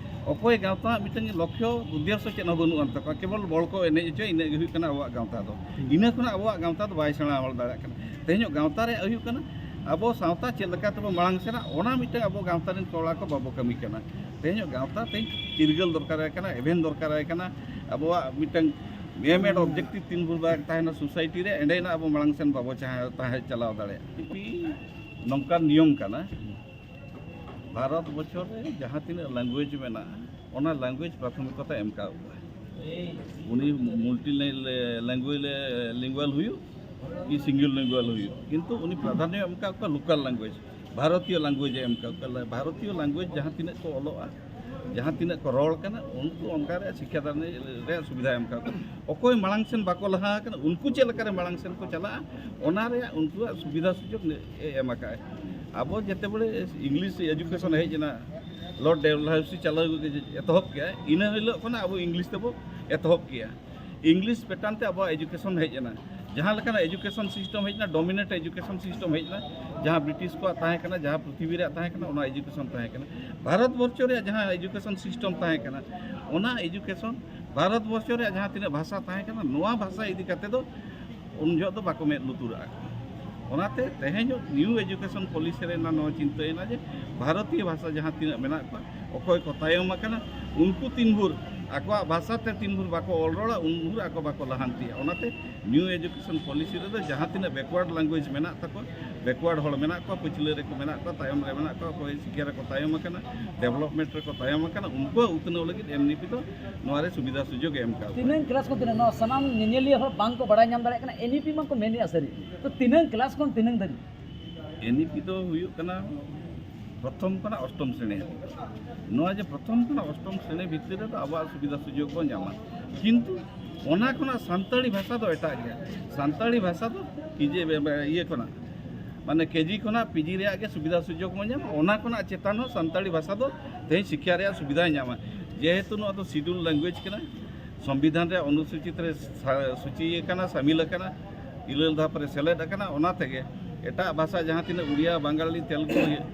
ᱚᱠᱚᱭ ᱜᱟᱶᱛᱟ ᱢᱤᱫᱴᱟᱝ ᱞᱚᱠᱠᱷᱚ ᱩᱫᱽᱫᱮᱥᱥᱚ ᱪᱮᱫ ᱦᱚᱸ ᱵᱟᱹᱱᱩᱜ ᱟᱱ ᱛᱟᱠᱚᱣᱟ, ᱠᱮᱵᱚᱞ ᱵᱚᱞ ᱠᱚ ᱮᱱᱮᱡ ᱦᱚᱪᱚᱭᱟ, ᱤᱱᱟᱹᱜ ᱜᱮ ᱦᱩᱭᱩᱜ ᱠᱟᱱᱟ ᱟᱵᱚᱣᱟᱜ ᱜᱟᱶᱛᱟ ᱫᱚ᱾ ᱤᱱᱟᱹ ᱠᱷᱚᱱᱟᱜ ᱟᱵᱚᱣᱟᱜ ᱜᱟᱶᱛᱟ ᱫᱚ ᱵᱟᱭ ᱥᱮᱬᱟ ᱦᱚᱲ ᱫᱟᱲᱮᱭᱟᱜ ᱠᱟᱱᱟ᱾ ᱛᱮᱦᱮᱧᱚᱜ ᱜᱟᱶᱛᱟ ᱨᱮᱭᱟᱜ ᱦᱩᱭᱩᱜ ᱠᱟᱱᱟ ᱟᱵᱚ ᱥᱟᱶᱛᱟ ᱪᱮᱫ ᱞᱮᱠᱟ ᱛᱮᱵᱚ ᱢᱟᱲᱟᱝ ᱥᱮᱱᱟ, ᱚᱱᱟ ᱢᱤᱫᱴᱟᱝ ᱟᱵᱚ ᱜᱟᱶᱛᱟ ᱨᱮᱱ ᱠᱚᱲᱟ ᱠᱚ ᱵᱟᱵᱚ ᱠᱟᱹᱢᱤ ᱠᱟᱱᱟ᱾ ᱛᱮᱦᱮᱧᱚᱜ ᱜᱟᱶᱛᱟ ᱛᱮᱦᱮᱧ ᱪᱤᱨᱜᱟᱹᱞ ᱫᱚᱨᱠᱟᱨᱟᱭ ᱠᱟᱱᱟ, ᱮᱵᱷᱮᱱ ᱫᱚᱨᱠᱟᱨᱟᱭ ᱠᱟᱱᱟ᱾ ᱟᱵᱚᱣᱟᱜ ᱢᱤᱫᱴᱟᱝ ᱮᱢ ᱮᱰ ᱚᱵᱡᱮᱠᱴᱤᱵᱷ ᱛᱤᱱ ᱵᱷᱳᱨ ᱵᱟᱝ ᱛᱟᱦᱮᱱᱟ ᱥᱳᱥᱟᱭᱴᱤ ᱨᱮ, ᱮᱸᱰᱮᱱᱟᱜ ᱟᱵᱚ ᱢᱟᱲᱟᱝ ᱥᱮᱱ ᱵᱟᱵᱚ ᱪᱟᱦᱮ-, ᱛᱟᱦᱮᱸ ᱪᱟᱞᱟᱣ ᱫᱟᱲᱮᱭᱟᱜᱼᱟ᱾ ᱱᱤᱯᱤ ᱱᱚᱝᱠᱟᱱ ᱱᱤᱭᱚᱢ ᱠᱟᱱᱟ, ᱵᱷᱟᱨᱚᱛ ᱵᱚᱪᱷᱚᱨ ᱨᱮ ᱡᱟᱦᱟᱸ ᱛᱤᱱᱟᱹᱜ ᱞᱮᱝᱜᱩᱭᱮᱡᱽ ᱢᱮᱱᱟᱜᱼᱟ, ᱚᱱᱟ ᱞᱮᱝᱜᱩᱭᱮᱡᱽ ᱯᱨᱟᱛᱷᱚᱢᱤᱠᱚᱛᱟ ᱮᱢ ᱠᱟᱜ ᱠᱚᱣᱟ᱾ ᱩᱱᱤ ᱢᱩᱞᱴᱤ ᱞᱮᱝᱜᱩᱭᱮᱡᱽ ᱞᱤᱝᱜᱩᱭᱟᱞ ᱦᱩᱭᱩᱜ ᱠᱤ ᱥᱤᱝᱜᱩᱞ ᱞᱤᱝᱜᱩᱭᱟᱞ ᱦᱩᱭᱩᱜ, ᱠᱤᱱᱛᱩ ᱩᱱᱤ ᱯᱨᱟᱫᱷᱟᱱᱭᱚ ᱮᱢ ᱠᱟᱜ ᱠᱚᱣᱟ ᱞᱳᱠᱟᱞ ᱞᱮᱝᱜᱩᱭᱮᱡᱽ, ᱵᱷᱟᱨᱚᱛᱤᱭᱚ ᱞᱮᱝᱜᱩᱭᱮᱡᱽ ᱮ ᱮᱢ ᱠᱟᱜ ᱠᱚᱣᱟ᱾ ᱵᱷᱟᱨᱚᱛᱤᱭᱚ ᱞᱮᱝᱜᱩᱭᱮᱡᱽ ᱡᱟᱦᱟᱸ ᱛᱤᱱᱟᱹᱜ ᱠᱚ ᱚᱞᱚᱜᱼᱟ, ᱡᱟᱦᱟᱸ ᱛᱤᱱᱟᱹᱜ ᱠᱚ ᱨᱚᱲ ᱠᱟᱱᱟ, ᱩᱱᱠᱩ ᱚᱱᱠᱟ ᱨᱮᱭᱟᱜ ᱥᱤᱠᱠᱷᱟ ᱫᱟᱱ ᱨᱮᱭᱟᱜ ᱥᱩᱵᱤᱫᱷᱟᱭ ᱮᱢ ᱠᱟᱣᱟ᱾ ᱚᱠᱚᱭ ᱢᱟᱲᱟᱝ ᱥᱮᱱ ᱵᱟᱠᱚ ᱞᱟᱦᱟ ᱟᱠᱟᱱᱟ, ᱩᱱᱠᱩ ᱪᱮᱫ ᱞᱮᱠᱟᱨᱮ ᱢᱟᱲᱟᱝ ᱥᱮᱱ ᱠᱚ ᱪᱟᱞᱟᱜᱼᱟ, ᱚᱱᱟ ᱨᱮᱭᱟᱜ ᱩᱱᱠᱩᱣᱟᱜ ᱥᱩᱵᱤᱫᱷᱟ ᱥᱩᱡᱳᱜᱽ ᱮ ᱮᱢ ᱟᱠᱟᱫᱼᱟᱭ᱾ ᱟᱵᱚ ᱡᱮᱛᱮ ᱵᱮᱲᱮ ᱤᱝᱞᱤᱥ ᱮᱰᱩᱠᱮᱥᱚᱱ ᱦᱮᱡ ᱮᱱᱟ, ᱞᱚᱨᱰ ᱰᱮᱞᱦᱟᱣᱥᱤ ᱪᱟᱞᱟᱣ ᱮᱛᱚᱦᱚᱵ ᱠᱮᱜᱼᱟᱭ, ᱤᱱᱟᱹ ᱦᱤᱞᱳᱜ ᱠᱷᱚᱱᱟᱜ ᱟᱵᱚ ᱤᱝᱞᱤᱥ ᱛᱮᱵᱚ ᱮᱛᱚᱦᱚᱵ ᱠᱮᱜᱼᱟ᱾ ᱤᱝᱞᱤᱥ ᱯᱮᱴᱟᱨᱱ ᱛᱮ ᱟᱵᱚᱣᱟᱜ ᱮᱰᱩᱠᱮᱥᱚᱱ ᱦᱮᱡ ᱮᱱᱟ᱾ ᱡᱟᱦᱟᱸ ᱞᱮᱠᱟᱱᱟᱜ ᱮᱰᱩᱠᱮᱥᱚᱱ ᱥᱤᱥᱴᱮᱢ ᱦᱮᱡ ᱮᱱᱟ, ᱰᱚᱢᱤᱱᱮᱴ ᱮᱰᱩᱠᱮᱥᱚᱱ ᱥᱤᱥᱴᱮᱢ ᱦᱮᱡ ᱮᱱᱟ, ᱡᱟᱦᱟᱸ ᱵᱨᱤᱴᱤᱥ ᱠᱚᱣᱟᱜ ᱛᱟᱦᱮᱸ ᱠᱟᱱᱟ, ᱡᱟᱦᱟᱸ ᱯᱨᱤᱛᱷᱤᱵᱤ ᱨᱮᱭᱟᱜ ᱛᱟᱦᱮᱸ ᱠᱟᱱᱟ, ᱚᱱᱟ ᱮᱰᱩᱠᱮᱥᱚᱱ ᱛᱟᱦᱮᱸ ᱠᱟᱱᱟ᱾ ᱵᱷᱟᱨᱚᱛ ᱵᱚᱨᱥᱚ ᱨᱮᱭᱟᱜ ᱡᱟᱦᱟᱸ ᱮᱰᱩᱠᱮᱥᱚᱱ ᱥᱤᱥᱴᱮᱢ ᱛᱟᱦᱮᱸ ᱠᱟᱱᱟ, ᱚᱱᱟ ᱮᱰᱩᱠᱮᱥᱚᱱ, ᱵᱷᱟᱨᱚᱛ ᱵᱚᱨᱥᱚ ᱨᱮᱭᱟᱜ ᱡᱟᱦᱟᱸ ᱛᱤᱱᱟᱹᱜ ᱵᱷᱟᱥᱟ ᱛᱟᱦᱮᱸ ᱠᱟᱱᱟ, ᱱᱚᱣᱟ ᱵᱷᱟᱥᱟ ᱤᱫᱤ ᱠᱟᱛᱮ ᱫᱚ ᱩᱱ ᱡᱚᱦᱚᱜ ᱫᱚ ᱵᱟᱠᱚ ᱢᱮᱫ ᱞᱩᱛᱩᱨᱟᱜᱼᱟ᱾ ᱚᱱᱟᱛᱮ ᱛᱮᱦᱮᱧ ᱱᱤᱭᱩ ᱮᱰᱩᱠᱮᱥᱚᱱ ᱯᱚᱞᱤᱥᱤ ᱨᱮ ᱱᱚᱣᱟ ᱪᱤᱱᱛᱟᱹᱭᱮᱱᱟ ᱡᱮ ᱵᱷᱟᱨᱚᱛᱤᱭᱚ ᱵᱷᱟᱥᱟ ᱡᱟᱦᱟᱸ ᱛᱤᱱᱟᱹᱜ ᱢᱮᱱᱟᱜ ᱠᱚᱣᱟ, ᱚᱠᱚᱭ ᱠᱚ ᱛᱟᱭᱚᱢ ᱟᱠᱟᱱᱟ, ᱩᱱᱠᱩ ᱛᱤᱱ ᱵᱷᱳᱨ ᱟᱠᱚᱣᱟᱜ ᱵᱷᱟᱥᱟ ᱛᱮ ᱛᱤᱱ ᱵᱷᱳᱨ ᱵᱟᱠᱚ ᱚᱞ ᱨᱚᱲᱟ, ᱩᱱ ᱵᱷᱳᱨ ᱟᱠᱚ ᱵᱟᱠᱚ ᱞᱟᱦᱟᱱᱛᱤᱭᱟ᱾ ᱚᱱᱟᱛᱮ ᱱᱤᱭᱩ ᱮᱰᱩᱠᱮᱥᱚᱱ ᱯᱚᱞᱤᱥᱤ ᱨᱮᱫᱚ ᱡᱟᱦᱟᱸ ᱛᱤᱱᱟᱹᱜ ᱵᱮᱠᱣᱟᱨᱰ ᱞᱮᱝᱜᱩᱭᱮᱡᱽ ᱢᱮᱱᱟᱜ ᱛᱟᱠᱚᱣᱟ, ᱵᱮᱠᱣᱟᱨᱰ ᱦᱚᱲ ᱢᱮᱱᱟᱜ ᱠᱚᱣᱟ, ᱯᱟᱹᱪᱷᱞᱟᱹ ᱨᱮᱠᱚ ᱢᱮᱱᱟᱜ ᱠᱚᱣᱟ, ᱛᱟᱭᱚᱢ ᱨᱮ ᱢᱮᱱᱟᱜ ᱠᱚᱣᱟ, ᱚᱠᱚᱭ ᱥᱤᱠᱠᱷᱟ ᱨᱮᱠᱚ ᱛᱟᱭᱚᱢ ᱟᱠᱟᱱᱟ, ᱰᱮᱵᱷᱞᱚᱯᱢᱮᱱᱴ ᱨᱮᱠᱚ ᱛᱟᱭᱚᱢ ᱟᱠᱟᱱᱟ, ᱩᱱᱠᱩᱣᱟᱜ ᱩᱛᱱᱟᱹᱣ ᱞᱟᱹᱜᱤᱫ ᱮᱱ ᱤ ᱯᱤ ᱫᱚ ᱱᱚᱣᱟ ᱨᱮ ᱥᱩᱵᱤᱫᱷᱟ ᱥᱩᱡᱳᱜᱽ ᱮ ᱮᱢ ᱠᱟᱣᱟ᱾ ᱛᱤᱱᱟᱹᱝ ᱠᱞᱟᱥ ᱠᱚ ᱛᱤᱱᱟᱹᱝ? ᱱᱚᱣᱟ ᱥᱟᱱᱟᱢ ᱧᱮᱧᱮᱞᱤᱭᱟᱹ ᱦᱚᱲ ᱵᱟᱝ ᱠᱚ ᱵᱟᱲᱟᱭ ᱧᱟᱢ ᱫᱟᱲᱮᱭᱟᱜ ᱠᱟᱱᱟ, ᱮᱱ ᱤ ᱯᱤ ᱢᱟ ᱠᱚ ᱢᱮᱱᱮᱫᱼᱟ ᱥᱟᱹᱨᱤ, ᱛᱚ ᱛᱤᱱᱟᱹᱝ ᱠᱞᱟᱥ ᱠᱷᱚᱱ ᱛᱤᱱᱟᱹᱝ ᱫᱷᱟᱹᱵᱤᱡ? ᱮᱱ ᱤ ᱯᱤ ᱫᱚ ᱦᱩᱭᱩᱜ ᱠᱟᱱᱟ ᱯᱨᱚᱛᱷᱚᱢ ᱠᱷᱚᱱᱟᱜ ᱚᱥᱴᱚᱢ ᱥᱨᱮᱬᱤ ᱦᱟᱹᱵᱤᱡ᱾ ᱱᱚᱣᱟ ᱡᱮ ᱯᱨᱚᱛᱷᱚᱢ ᱠᱷᱚᱱᱟᱜ ᱚᱥᱴᱚᱢ ᱥᱨᱮᱬᱤ ᱵᱷᱤᱛᱤᱨ ᱨᱮᱫᱚ ᱟᱵᱚᱣᱟᱜ ᱥᱩᱵᱤᱫᱷᱟ ᱥᱩᱡᱳᱜᱽ ᱵᱚᱱ ᱧᱟᱢᱟ, ᱠᱤᱱᱛᱩ ᱚᱱᱟ ᱠᱷᱚᱱᱟᱜ ᱥᱟᱱᱛᱟᱲᱤ ᱵᱷᱟᱥᱟ ᱫᱚ ᱮᱴᱟᱜ ᱜᱮᱭᱟ᱾ ᱥᱟᱱᱛᱟᱲᱤ ᱵᱷᱟᱥᱟ ᱫᱚ ᱯᱤᱡᱤ, ᱤᱭᱟᱹ ᱠᱷᱚᱱᱟᱜ, ᱢᱟᱱᱮ ᱠᱮᱡᱤ ᱠᱷᱚᱱᱟᱜ ᱯᱤᱡᱤ ᱨᱮᱭᱟᱜ ᱜᱮ ᱥᱩᱵᱤᱫᱷᱟ ᱥᱩᱡᱳᱜᱽ ᱵᱚᱱ ᱧᱟᱢᱟ᱾ ᱚᱱᱟ ᱠᱷᱚᱱᱟᱜ ᱪᱮᱛᱟᱱ ᱦᱚᱸ ᱥᱟᱱᱛᱟᱲᱤ ᱵᱷᱟᱥᱟ ᱫᱚ ᱛᱮᱦᱮᱧ ᱥᱤᱠᱠᱷᱟ ᱨᱮᱭᱟᱜ ᱥᱩᱵᱤᱫᱷᱟᱭ ᱧᱟᱢᱟ, ᱡᱮᱦᱮᱛᱩ ᱱᱚᱣᱟ ᱫᱚ ᱥᱤᱰᱩᱞ ᱞᱮᱝᱜᱩᱭᱮᱡᱽ ᱠᱟᱱᱟ, ᱥᱚᱝᱵᱤᱫᱷᱟᱱ ᱨᱮᱭᱟᱜ ᱚᱱᱩᱥᱩᱪᱤᱛ ᱨᱮ ᱥᱟ-, ᱥᱩᱪᱤ ᱟᱠᱟᱱᱟ, ᱥᱟᱢᱤᱞ ᱟᱠᱟᱱᱟ, ᱤᱨᱟᱹᱞ ᱫᱷᱟᱯ ᱨᱮ ᱥᱮᱞᱮᱫ ᱟᱠᱟᱱᱟ᱾ ᱚᱱᱟ ᱛᱮᱜᱮ ᱮᱴᱟᱜ ᱵᱷᱟᱥᱟ ᱡᱟᱦᱟᱸ ᱛᱤᱱᱟᱹᱜ ᱩᱲᱤᱭᱟ, ᱵᱟᱝᱜᱟᱞᱤ, ᱛᱮᱞᱜᱩ,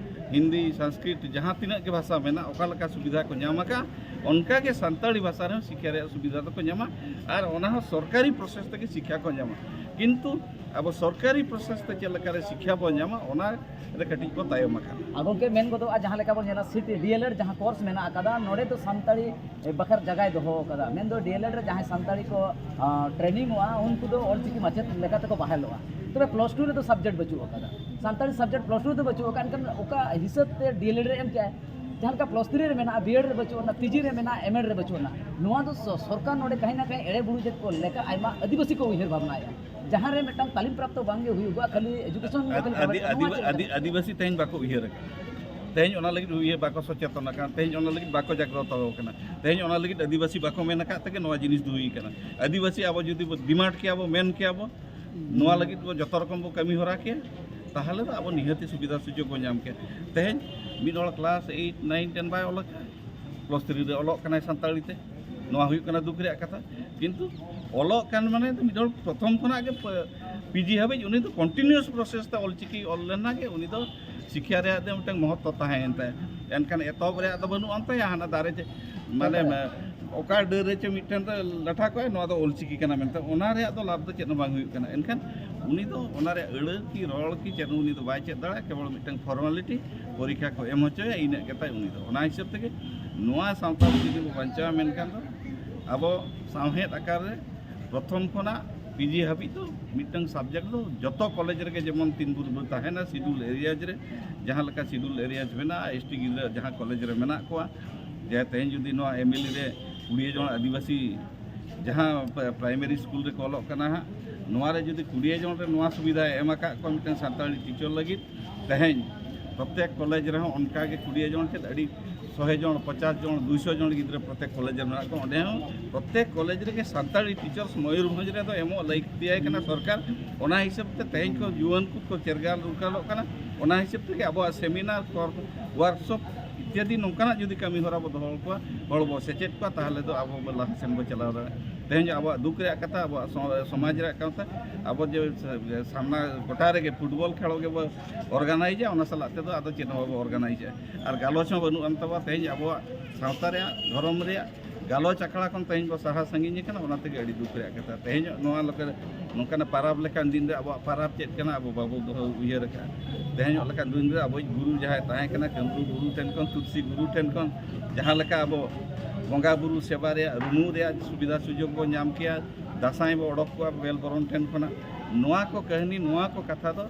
ᱦᱤᱱᱫᱤ, ᱥᱚᱝᱥᱠᱨᱤᱛ, ᱡᱟᱦᱟᱸ ᱛᱤᱱᱟᱹᱜ ᱜᱮ ᱵᱷᱟᱥᱟ ᱢᱮᱱᱟᱜ, ᱚᱠᱟ ᱞᱮᱠᱟ ᱥᱩᱵᱤᱫᱷᱟ ᱠᱚ ᱧᱟᱢ ᱟᱠᱟᱫᱼᱟ, ᱚᱱᱠᱟ ᱜᱮ ᱥᱟᱱᱛᱟᱲᱤ ᱵᱷᱟᱥᱟ ᱨᱮᱦᱚᱸ ᱥᱤᱠᱠᱷᱟ ᱨᱮᱭᱟᱜ ᱥᱩᱵᱤᱫᱷᱟ ᱫᱚᱠᱚ ᱧᱟᱢᱟ᱾ ᱟᱨ ᱚᱱᱟ ᱦᱚᱸ ᱥᱚᱨᱠᱟᱨᱤ ᱯᱨᱚᱥᱮᱥ ᱛᱮᱜᱮ ᱥᱤᱠᱠᱷᱟ ᱠᱚ ᱧᱟᱢᱟ᱾ ᱠᱤᱱᱛᱩ ᱟᱵᱚ ᱥᱚᱨᱠᱟᱨᱤ ᱯᱨᱚᱥᱮᱥ ᱛᱮ ᱪᱮᱫ ᱞᱮᱠᱟᱨᱮ ᱥᱤᱠᱠᱷᱟ ᱵᱚᱱ ᱧᱟᱢᱟ, ᱚᱱᱟ ᱨᱮ ᱠᱟᱹᱴᱤᱡ ᱵᱚ ᱛᱟᱭᱚᱢ ᱟᱠᱟᱱᱟ᱾ ᱟᱨ ᱜᱚᱢᱠᱮ, ᱢᱮᱱ ᱜᱚᱫᱚᱜᱼᱟ, ᱡᱟᱦᱟᱸ ᱞᱮᱠᱟ ᱵᱚᱱ ᱧᱮᱞᱟ, ᱥᱤᱴ ᱰᱤ ᱮᱞ ᱮᱰ ᱡᱟᱦᱟᱸ ᱠᱳᱨᱥ ᱢᱮᱱᱟᱜ ᱟᱠᱟᱫᱟ, ᱱᱚᱰᱮ ᱫᱚ ᱥᱟᱱᱛᱟᱲᱤ ᱵᱟᱠᱷᱨᱟ ᱡᱟᱭᱜᱟᱭ ᱫᱚᱦᱚ ᱟᱠᱟᱫᱟ᱾ ᱢᱮᱱᱫᱚ ᱰᱤ ᱮᱞ ᱮᱰ ᱨᱮ ᱡᱟᱦᱟᱸᱭ ᱥᱟᱱᱛᱟᱲᱤ ᱠᱚ, ᱟ, ᱴᱨᱮᱱᱤᱝᱚᱜᱼᱟ, ᱩᱱᱠᱩ ᱫᱚ ᱚᱞᱪᱤᱠᱤ ᱢᱟᱪᱮᱫ ᱞᱮᱠᱟ ᱛᱮᱠᱚ ᱵᱟᱦᱟᱞᱚᱜᱼᱟ᱾ ᱛᱚᱵᱮ ᱯᱞᱟᱥ ᱴᱩ ᱨᱮᱫᱚ ᱥᱟᱵᱡᱮᱠᱴ ᱵᱟᱹᱪᱩᱜ ᱟᱠᱟᱫᱟ, ᱥᱟᱱᱛᱟᱲᱤ ᱥᱟᱵᱡᱮᱠᱴ ᱯᱞᱟᱥ ᱴᱩ ᱨᱮᱫᱚ ᱵᱟᱹᱪᱩᱜ ᱟᱠᱟᱫ, ᱮᱱᱠᱷᱟᱱ ᱚᱠᱟ ᱦᱤᱥᱟᱹᱵ ᱛᱮ ᱰᱤ ᱮᱞ ᱮᱰ ᱨᱮ ᱮᱢ ᱠᱮᱜᱼᱟᱭ? ᱡᱟᱦᱟᱸ ᱞᱮᱠᱟ ᱯᱞᱟᱥ ᱛᱷᱨᱤ ᱨᱮ ᱢᱮᱱᱟᱜᱼᱟ, ᱵᱤ ᱮᱰ ᱨᱮ ᱵᱟᱹᱪᱩᱜ ᱟᱱᱟ, ᱯᱤ ᱡᱤ ᱨᱮ ᱢᱮᱱᱟᱜᱼᱟ, ᱮᱢ ᱮᱰ ᱨᱮ ᱵᱟᱹᱪᱩᱜ ᱟᱱᱟ, ᱱᱚᱣᱟ ᱫᱚ ᱥᱚ-, ᱥᱚᱨᱠᱟᱨ ᱱᱚᱰᱮ ᱠᱟᱹᱦᱤ ᱱᱟ ᱠᱟᱹᱦᱤ ᱮᱲᱮ ᱵᱩᱲᱩᱡᱮᱫ ᱠᱚ ᱞᱮᱠᱟ ᱟᱭᱢᱟ ᱟᱹᱫᱤᱵᱟᱹᱥᱤ ᱠᱚ ᱩᱭᱦᱟᱹᱨ ᱵᱷᱟᱵᱽᱱᱟᱭᱮᱫᱼᱟ᱾ ᱡᱟᱦᱟᱸ ᱨᱮ ᱢᱤᱫᱴᱟᱝ ᱛᱟᱹᱞᱤᱢ ᱯᱨᱟᱯᱛᱚ ᱵᱟᱝ ᱜᱮ ᱦᱩᱭᱩᱜᱼᱟ, ᱠᱷᱟᱹᱞᱤ ᱮᱡᱩᱠᱮᱥᱚᱱ ᱜᱮ ᱠᱷᱟᱹᱞᱤ ᱟᱹᱫᱤ-, ᱯᱨᱚᱵᱷᱟᱵᱽ ᱮᱫᱟ᱾ ᱱᱚᱣᱟ ᱟᱹᱫᱤᱵᱟ-, ᱪᱮᱫ ᱟᱹᱫᱤ-, ᱞᱮᱠᱟ? ᱟᱹᱫᱤᱵᱟᱹᱥᱤ ᱛᱮᱦᱮᱧ ᱵᱟᱠᱚ ᱩᱭᱦᱟᱹᱨ ᱟᱠᱟᱫᱟ᱾ ᱛᱮᱦᱮᱧ ᱚᱱᱟ ᱞᱟᱹᱜᱤᱫ ᱤᱭᱟᱹ ᱵᱟᱠᱚ ᱥᱚᱪᱮᱛᱚᱱ ᱟᱠᱟᱱᱟ, ᱛᱮᱦᱮᱧ ᱚᱱᱟ ᱞᱟᱹᱜᱤᱫ ᱵᱟᱠᱚ ᱡᱟᱜᱽᱨᱚᱛᱚ ᱟᱠᱟᱱᱟ, ᱛᱮᱦᱮᱧ ᱚᱱᱟ ᱞᱟᱹᱜᱤᱫ ᱟᱹᱫᱤᱵᱟᱹᱥᱤ ᱵᱟᱠᱚ ᱢᱮᱱ ᱟᱠᱟᱫ ᱛᱮᱜᱮ ᱱᱚᱣᱟ ᱡᱤᱱᱤᱥ ᱫᱚ ᱦᱩᱭ ᱟᱠᱟᱱᱟ᱾ ᱟᱹᱫᱤᱵᱟᱹᱥᱤ ᱟᱵᱚ ᱡᱩᱫᱤ ᱵᱚ ᱰᱤᱢᱟᱱᱰ ᱠᱮᱭᱟ ᱵᱚ, ᱢᱮᱱ ᱠᱮᱭᱟ ᱵᱚ, ᱱᱚᱣᱟ ᱞᱟᱹᱜᱤᱫ ᱵᱚ ᱡᱚᱛᱚ ᱨᱚᱠᱚᱢ ᱵᱚ ᱠᱟᱹᱢᱤ ᱦᱚᱨᱟ ᱠᱮᱭᱟ, ᱛᱟᱦᱚᱞᱮ ᱫᱚ ᱟᱵᱚ ᱱᱤᱦᱟᱹᱛᱤ ᱥᱩᱵᱤᱫᱷᱟ ᱥᱩᱡᱳᱜᱽ ᱵᱚ ᱧᱟᱢ ᱠᱮᱭᱟ᱾ ᱛᱮᱦᱮᱧ ᱢᱤᱫ ᱦᱚᱲ ᱠᱞᱟᱥ ᱮᱭᱤᱴ, ᱱᱟᱭᱤᱱ, ᱴᱮᱱ ᱵᱟᱭ ᱚᱞ ᱟᱠᱟᱫᱼᱟ, ᱯᱞᱟᱥ ᱛᱷᱨᱤ ᱨᱮ ᱚᱞᱚᱜ ᱠᱟᱱᱟᱭ ᱥᱟᱱᱛᱟᱲᱤ ᱛᱮ, ᱱᱚᱣᱟ ᱦᱩᱭᱩᱜ ᱠᱟᱱᱟ ᱫᱩᱠ ᱨᱮᱭᱟᱜ ᱠᱟᱛᱷᱟ᱾ ᱠᱤᱱᱛᱩ ᱚᱞᱚᱜ ᱠᱟᱱ ᱢᱟᱱᱮ ᱫᱚ ᱢᱤᱫ ᱦᱚᱲ ᱯᱨᱚᱛᱷᱚᱢ ᱠᱷᱚᱱᱟᱜ ᱜᱮ ᱯᱤ ᱡᱤ ᱦᱟᱹᱵᱤᱡ ᱩᱱᱤ ᱫᱚ ᱠᱚᱱᱴᱤᱱᱤᱭᱩᱥ ᱯᱨᱚᱥᱮᱥ ᱛᱮ ᱚᱞᱪᱤᱠᱤ ᱚᱞ ᱞᱮᱱᱟ ᱜᱮ ᱩᱱᱤ ᱫᱚ ᱥᱤᱠᱷᱭᱟ ᱨᱮᱭᱟᱜ ᱫᱚ ᱢᱤᱫᱴᱟᱝ ᱢᱚᱦᱚᱛᱛᱚ ᱛᱟᱦᱮᱸᱭᱮᱱ ᱛᱟᱭᱟ᱾ ᱮᱱᱠᱷᱟᱱ ᱮᱛᱚᱦᱚᱵ ᱨᱮᱭᱟᱜ ᱫᱚ ᱵᱟᱹᱱᱩᱜ ᱟᱱ ᱛᱟᱭᱟ, ᱦᱟᱱᱟ ᱫᱟᱨᱮ ᱪᱮ-, ᱢᱟᱱᱮ ᱚᱠᱟ ᱰᱟᱹᱨ ᱨᱮ ᱪᱚ ᱢᱤᱫᱴᱮᱱ ᱨᱮ ᱞᱟᱴᱷᱟ ᱠᱚᱜᱼᱟᱭ, ᱱᱚᱣᱟ ᱫᱚ ᱚᱞᱪᱤᱠᱤ ᱠᱟᱱᱟ ᱢᱮᱱᱛᱮ, ᱚᱱᱟ ᱨᱮᱭᱟᱜ ᱫᱚ ᱞᱟᱵᱷ ᱫᱚ ᱪᱮᱫ ᱦᱚᱸ ᱵᱟᱝ ᱦᱩᱭᱩᱜ ᱠᱟᱱᱟ᱾ ᱮᱱᱠᱷᱟᱱ ᱩᱱᱤ ᱫᱚ ᱚᱱᱟ ᱨᱮᱭᱟᱜ ᱟᱹᱲᱟᱹ ᱠᱤ ᱨᱚᱲ ᱠᱤ ᱪᱮᱫ ᱦᱚᱸ ᱩᱱᱤ ᱫᱚ ᱵᱟᱭ ᱪᱮᱫ ᱫᱟᱲᱮᱭᱟᱜᱼᱟ, ᱠᱮᱵᱚᱞ ᱢᱤᱫᱴᱟᱝ ᱯᱷᱚᱨᱢᱟᱞᱤᱴᱤ ᱯᱚᱨᱤᱠᱠᱷᱟ ᱠᱚ ᱮᱢ ᱦᱚᱪᱚᱭᱟ, ᱤᱱᱟᱹᱜ ᱜᱮᱛᱟᱭ ᱩᱱᱤ ᱫᱚ᱾ ᱚᱱᱟ ᱦᱤᱥᱟᱹᱵ ᱛᱮᱜᱮ ᱱᱚᱣᱟ ᱥᱟᱶᱛᱟ ᱡᱩᱫᱤ ᱵᱚ ᱵᱟᱧᱪᱟᱣᱟ ᱢᱮᱱᱠᱷᱟᱱ ᱫᱚ ᱟᱵᱚ ᱥᱟᱶᱦᱮᱫ ᱟᱠᱟᱨ ᱨᱮ ᱯᱨᱚᱛᱷᱚᱢ ᱠᱷᱚᱱᱟᱜ ᱯᱤ ᱡᱤ ᱦᱟᱹᱵᱤᱡ ᱫᱚ ᱢᱤᱫᱴᱟᱝ ᱥᱟᱵᱡᱮᱠᱴ ᱫᱚ ᱡᱚᱛᱚ ᱠᱚᱞᱮᱡᱽ ᱨᱮᱜᱮ ᱡᱮᱢᱚᱱ ᱛᱤᱱ ᱵᱷᱳᱨ ᱵᱷᱳᱨ ᱛᱟᱦᱮᱱᱟ, ᱥᱤᱰᱩᱞ ᱮᱨᱤᱭᱟᱡᱽ ᱨᱮ ᱡᱟᱦᱟᱸ ᱞᱮᱠᱟ ᱥᱤᱰᱩᱞ ᱮᱨᱤᱭᱟᱡᱽ ᱢᱮᱱᱟᱜᱼᱟ, ᱮᱥ ᱴᱤ ᱜᱤᱫᱽᱨᱟᱹ ᱡᱟᱦᱟᱸ ᱠᱚᱞᱮᱡᱽ ᱨᱮ ᱢᱮᱱᱟᱜ ᱠᱚᱣᱟ, ᱡᱮ ᱛᱮᱦᱮᱧ ᱡᱩᱫᱤ ᱱᱚᱣᱟ ᱮᱢ ᱮᱞ ᱮ ᱨᱮ ᱠᱩᱲᱤ ᱡᱚᱱ ᱟᱹᱫᱤᱵᱟᱹᱥᱤ ᱡᱟᱦᱟᱸ ᱯᱨᱟᱭᱢᱟᱨᱤ ᱥᱠᱩᱞ ᱨᱮᱠᱚ ᱚᱞᱚᱜ ᱠᱟᱱᱟ ᱦᱟᱸᱜ, ᱱᱚᱣᱟ ᱨᱮ ᱡᱩᱫᱤ ᱠᱩᱲᱤ ᱡᱚᱱ ᱨᱮ ᱱᱚᱣᱟ ᱥᱩᱵᱤᱫᱷᱟᱭ ᱮᱢ ᱟᱠᱟᱫ ᱠᱚᱣᱟ ᱢᱤᱫᱴᱟᱝ ᱥᱟᱱᱛᱟᱲᱤ ᱴᱤᱪᱟᱨ ᱞᱟᱹᱜᱤᱫ, ᱛᱮᱦᱮᱧ ᱯᱨᱚᱛᱮᱠ ᱠᱚᱞᱮᱡᱽ ᱨᱮᱦᱚᱸ ᱚᱱᱠᱟᱜᱮ ᱠᱩᱲᱤ ᱡᱚᱱ ᱪᱮᱫ ᱟᱹᱰᱤ ᱥᱚᱭ ᱡᱚᱱ, ᱯᱚᱪᱟᱥ ᱡᱚᱱ, ᱫᱩᱭᱥᱚ ᱡᱚᱱ ᱜᱤᱫᱽᱨᱟᱹ ᱯᱨᱚᱛᱮᱠ ᱠᱚᱞᱮᱡᱽ ᱨᱮ ᱢᱮᱱᱟᱜ ᱠᱚᱣᱟ, ᱚᱸᱰᱮ ᱦᱚᱸ ᱯᱨᱚᱛᱮᱠ ᱠᱚᱞᱮᱡᱽ ᱨᱮᱜᱮ ᱥᱟᱱᱛᱟᱲᱤ ᱴᱤᱪᱟᱨᱥ ᱢᱚᱭᱩᱨᱵᱷᱚᱸᱡᱽ ᱨᱮᱫᱚ ᱮᱢᱚᱜ ᱞᱟᱹᱠᱛᱤᱭᱟᱭ ᱠᱟᱱᱟ ᱥᱚᱨᱠᱟᱨ᱾ ᱚᱱᱟ ᱦᱤᱥᱟᱹᱵ ᱛᱮ ᱛᱮᱦᱮᱧ ᱠᱚ ᱡᱩᱣᱟᱹᱱ ᱠᱚ ᱠᱚ ᱪᱮᱨᱜᱟᱞ ᱨᱩᱠᱟᱞᱚᱜ ᱠᱟᱱᱟ᱾ ᱚᱱᱟ ᱦᱤᱥᱟᱹᱵ ᱛᱮᱜᱮ ᱟᱵᱚᱣᱟᱜ ᱥᱮᱢᱤᱱᱟᱨ ᱠᱚ, ᱣᱟᱨᱠᱥᱚᱯ ᱤᱛᱭᱟᱫᱤ ᱱᱚᱝᱠᱟᱱᱟᱜ ᱡᱩᱫᱤ ᱠᱟᱹᱢᱤ ᱦᱚᱨᱟ ᱵᱚ ᱫᱚᱦᱚ ᱠᱚᱣᱟ, ᱦᱚᱲ ᱵᱚ ᱥᱮᱪᱮᱫ ᱠᱚᱣᱟ, ᱛᱟᱦᱚᱞᱮ ᱫᱚ ᱟᱵᱚ ᱵᱚ ᱞᱟᱦᱟ ᱥᱮᱱ ᱵᱚ ᱪᱟᱞᱟᱣ ᱫᱟᱲᱮᱭᱟᱜᱼᱟ᱾ ᱛᱮᱦᱮᱧ ᱟᱵᱚᱣᱟᱜ ᱫᱩᱠ ᱨᱮᱭᱟᱜ ᱠᱟᱛᱷᱟ, ᱟᱵᱚᱣᱟᱜ ᱥᱚ-, ᱥᱚᱢᱟᱡᱽ ᱨᱮᱭᱟᱜ ᱠᱟᱛᱷᱟ, ᱟᱵᱚ ᱡᱮ ᱥᱟᱢᱱᱟ ᱜᱚᱴᱟ ᱨᱮᱜᱮ ᱯᱷᱩᱴᱵᱚᱞ ᱠᱷᱮᱞ ᱜᱮᱵᱚ ᱚᱨᱜᱟᱱᱟᱭᱤᱡᱟ, ᱚᱱᱟ ᱥᱟᱞᱟᱜ ᱛᱮᱫᱚ ᱟᱫᱚ ᱪᱮᱫ ᱦᱚᱸ ᱵᱟᱵᱚ ᱚᱨᱜᱟᱱᱟᱭᱤᱡᱟ᱾ ᱟᱨ ᱜᱟᱞᱚᱪ ᱦᱚᱸ ᱵᱟᱹᱱᱩᱜ ᱟᱱ ᱛᱟᱵᱚᱱᱟ᱾ ᱛᱮᱦᱮᱧ ᱟᱵᱚᱣᱟᱜ ᱥᱟᱶᱛᱟ ᱨᱮᱭᱟᱜ, ᱫᱷᱚᱨᱚᱢ ᱨᱮᱭᱟᱜ ᱜᱟᱞᱚᱪ ᱟᱠᱷᱲᱟ ᱠᱷᱚᱱ ᱛᱮᱦᱮᱧ ᱵᱚ ᱥᱟᱦᱟ ᱥᱟᱺᱜᱤᱧ ᱟᱠᱟᱱᱟ, ᱚᱱᱟ ᱛᱮᱜᱮ ᱟᱹᱰᱤ ᱫᱩᱠ ᱨᱮᱭᱟᱜ ᱠᱟᱛᱷᱟ᱾ ᱛᱮᱦᱮᱧᱚᱜ ᱱᱚᱣᱟ ᱞᱮᱠᱟ, ᱱᱚᱝᱠᱟᱱᱟᱜ ᱯᱟᱨᱟᱵᱽ ᱞᱮᱠᱟᱱ ᱫᱤᱱ ᱨᱮ ᱟᱵᱚᱣᱟᱜ ᱯᱟᱨᱟᱵᱽ ᱪᱮᱫ ᱠᱟᱱᱟ ᱟᱵᱚ ᱵᱟᱵᱚ ᱫᱚᱦᱚ ᱩᱭᱦᱟᱹᱨ ᱟᱠᱟᱫᱼᱟ᱾ ᱛᱮᱦᱮᱧᱚᱜ ᱞᱮᱠᱟᱱ ᱫᱤᱱ ᱨᱮ ᱟᱵᱚᱭᱤᱡ ᱜᱩᱨᱩ ᱡᱟᱦᱟᱸᱭ ᱛᱟᱦᱮᱸ ᱠᱟᱱᱟ ᱠᱟᱹᱢᱨᱩ ᱜᱩᱨᱩ ᱴᱷᱮᱱ ᱠᱷᱚᱱ, ᱛᱩᱞᱥᱤ ᱜᱩᱨᱩ ᱴᱷᱮᱱ ᱠᱷᱚᱱ ᱡᱟᱦᱟᱸ ᱞᱮᱠᱟ ᱟᱵᱚ ᱵᱚᱸᱜᱟ ᱵᱩᱨᱩ ᱥᱮᱵᱟ ᱨᱮᱭᱟᱜ ᱨᱩᱢᱩᱜ ᱨᱮᱭᱟᱜ ᱥᱩᱵᱤᱫᱷᱟ ᱥᱩᱡᱳᱜᱽ ᱵᱚ ᱧᱟᱢ ᱠᱮᱭᱟ, ᱫᱟᱸᱥᱟᱭ ᱵᱚ ᱚᱰᱚᱠ ᱠᱚᱣᱟ ᱵᱮᱞ ᱵᱚᱨᱚᱱ ᱴᱷᱮᱱ ᱠᱷᱚᱱᱟᱜ, ᱱᱚᱣᱟ ᱠᱚ ᱠᱟᱹᱦᱱᱤ, ᱱᱚᱣᱟ ᱠᱚ ᱠᱟᱛᱷᱟ ᱫᱚ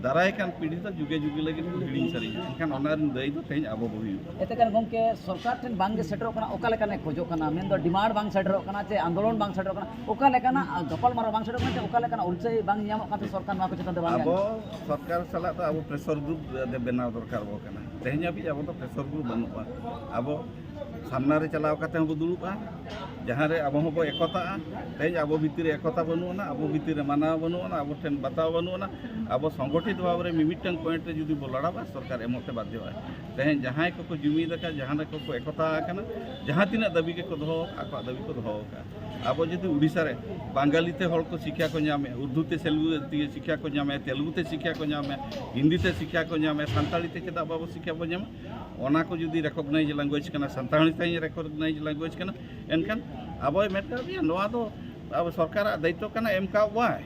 ᱫᱟᱨᱟᱭ ᱠᱟᱱ ᱯᱤᱲᱦᱤ ᱫᱚ ᱡᱩᱜᱮ ᱡᱩᱜᱮ ᱞᱟᱹᱜᱤᱫ ᱠᱚ ᱦᱤᱲᱤᱧ ᱥᱟᱹᱨᱤᱭᱟ᱾ ᱮᱱᱠᱷᱟᱱ ᱚᱱᱟ ᱨᱮᱱ ᱫᱟᱹᱭᱤ ᱫᱚ ᱛᱮᱦᱮᱧ ᱟᱵᱚ ᱵᱚ ᱦᱩᱭᱩᱜ ᱠᱟᱱᱟ᱾ ᱮᱱᱛᱮ ᱠᱷᱟᱱ ᱜᱚᱢᱠᱮ, ᱥᱚᱨᱠᱟᱨ ᱴᱷᱮᱱ ᱵᱟᱝ ᱜᱮ ᱥᱮᱴᱮᱨᱚᱜ ᱠᱟᱱᱟ, ᱚᱠᱟ ᱞᱮᱠᱟᱱᱟᱜ ᱠᱷᱚᱡᱚᱜ ᱠᱟᱱᱟ? ᱢᱮᱱᱫᱚ ᱰᱤᱢᱟᱱᱰ ᱵᱟᱝ ᱥᱮᱴᱮᱨᱚᱜ ᱠᱟᱱᱟ ᱪᱮ ᱟᱱᱫᱳᱞᱚᱱ ᱵᱟᱝ ᱥᱮᱴᱮᱨᱚᱜ ᱠᱟᱱᱟ, ᱚᱠᱟ ᱞᱮᱠᱟᱱᱟᱜ ᱜᱟᱯᱟᱞ ᱢᱟᱨᱟᱣ ᱵᱟᱝ ᱥᱮᱴᱮᱨᱚᱜ ᱠᱟᱱᱟ ᱪᱮ ᱚᱠᱟ ᱞᱮᱠᱟᱱᱟᱜ ᱚᱞᱪᱟᱹᱭ ᱵᱟᱝ ᱧᱟᱢᱚᱜ ᱠᱟᱱᱛᱮ ᱥᱚᱨᱠᱟᱨ ᱱᱚᱣᱟ ᱠᱚ ᱪᱮᱛᱟᱱ ᱨᱮ ᱵᱟᱝ ᱟᱵᱚ ᱥᱚᱨᱠᱟᱨ ᱥᱟᱞᱟᱜ ᱫᱚ ᱟᱵᱚ ᱯᱨᱮᱥᱚᱨ ᱜᱨᱩᱯ ᱵᱮᱱᱟᱣ ᱫᱚᱨᱠᱟᱨ ᱟᱵᱚ ᱠᱟᱱᱟ᱾ ᱛᱮᱦᱮᱧ ᱦᱟᱹᱵᱤᱡ ᱟᱵᱚ ᱫᱚ ᱯᱨᱮᱥᱚᱨ ᱜᱨᱩᱯ ᱵᱟᱹᱱᱩᱜᱼᱟ᱾ ᱟᱵᱚ ᱥᱟᱢᱱᱟ ᱨᱮ ᱪᱟᱞᱟᱣ ᱠᱟᱛᱮ ᱦᱚᱸᱵᱚ ᱫᱩᱲᱩᱵᱼᱟ, ᱡᱟᱦᱟᱸ ᱨᱮ ᱟᱵᱚ ᱦᱚᱸᱵᱚ ᱮᱠᱚᱛᱟᱜᱼᱟ᱾ ᱛᱮᱦᱮᱧ ᱟᱵᱚ ᱵᱷᱤᱛᱤᱨ ᱨᱮ ᱮᱠᱚᱛᱟ ᱵᱟᱹᱱᱩᱜ ᱟᱱᱟ, ᱟᱵᱚ ᱵᱷᱤᱛᱤᱨ ᱨᱮ ᱢᱟᱱᱟᱣ ᱵᱟᱹᱱᱩᱜ ᱟᱱᱟ, ᱟᱵᱚ ᱴᱷᱮᱱ ᱵᱟᱛᱟᱣ ᱵᱟᱹᱱᱩᱜ ᱟᱱᱟ᱾ ᱟᱵᱚ ᱥᱚᱝᱜᱚᱴᱷᱤᱛ ᱵᱷᱟᱵᱽ ᱨᱮ ᱢᱤᱢᱤᱫᱴᱟᱝ ᱯᱚᱭᱮᱱᱴ ᱨᱮ ᱡᱩᱫᱤ ᱵᱚ ᱞᱟᱲᱟᱣᱟ, ᱥᱚᱨᱠᱟᱨ ᱮᱢᱚᱜ ᱛᱮ ᱵᱟᱫᱽᱫᱷᱚᱜᱼᱟ᱾ ᱛᱮᱦᱮᱧ ᱡᱟᱦᱟᱸᱭ ᱠᱚᱠᱚ ᱡᱩᱢᱤᱫ ᱟᱠᱟᱫ, ᱡᱟᱦᱟᱸ ᱠᱚᱠᱚ ᱮᱠᱚᱛᱟ ᱟᱠᱟᱱᱟ, ᱡᱟᱦᱟᱸ ᱛᱤᱱᱟᱹᱜ ᱫᱟᱹᱵᱤ ᱜᱮᱠᱚ ᱫᱚᱦᱚ ᱟᱠᱟᱫ, ᱟᱠᱚᱣᱟᱜ ᱫᱟᱹᱵᱤ ᱠᱚ ᱫᱚᱦᱚ ᱟᱠᱟᱫ᱾ ᱟᱵᱚ ᱡᱩᱫᱤ ᱩᱲᱤᱥᱥᱟ ᱨᱮ ᱵᱟᱝᱜᱟᱞᱤ ᱛᱮ ᱦᱚᱲ ᱠᱚ ᱥᱤᱠᱠᱷᱟ ᱠᱚ ᱧᱟᱢᱮᱫ, ᱩᱨᱫᱩ ᱛᱮ ᱥᱮᱞᱜᱩ ᱛᱮ ᱥᱤᱠᱠᱷᱟ ᱠᱚ ᱧᱟᱢᱮᱫ, ᱛᱮᱞᱜᱩ ᱛᱮ ᱥᱤᱠᱠᱷᱟ ᱠᱚ ᱧᱟᱢᱮᱫ, ᱦᱤᱱᱫᱤ ᱛᱮ ᱥᱤᱠᱠᱷᱟ ᱠᱚ ᱧᱟᱢᱮᱫ, ᱥᱟᱱᱛᱟᱲᱤ ᱛᱮ ᱪᱮᱫᱟᱜ ᱵᱟᱵᱚ ᱥᱤᱠᱠᱷᱟ ᱵᱚ ᱧᱟᱢᱟ? ᱚᱱᱟ ᱠᱚ ᱡᱩᱫᱤ ᱨᱮᱠᱚᱜᱱᱟᱭᱤᱡᱽ ᱞᱮᱝᱜᱩᱭᱮᱡᱽ ᱠᱟᱱᱟ, ᱥᱟᱱᱛᱟᱲᱤ ᱛᱮ ᱨᱮᱠᱚᱜᱱᱟᱭᱤᱡᱽ ᱞᱮᱝᱜᱩᱭᱮᱡᱽ ᱠᱟᱱᱟ, ᱮᱱᱠᱷᱟᱱ ᱟᱵᱚᱭ ᱢᱮᱱ ᱠᱟᱜ ᱜᱮᱭᱟ, ᱱᱚᱣᱟ ᱫᱚ ᱟᱵᱚ ᱥᱚᱨᱠᱟᱨᱟᱜ ᱫᱟᱭᱤᱛᱛᱚ ᱠᱟᱱᱟ, ᱮᱢ ᱠᱟᱜ ᱵᱚᱣᱟᱭ᱾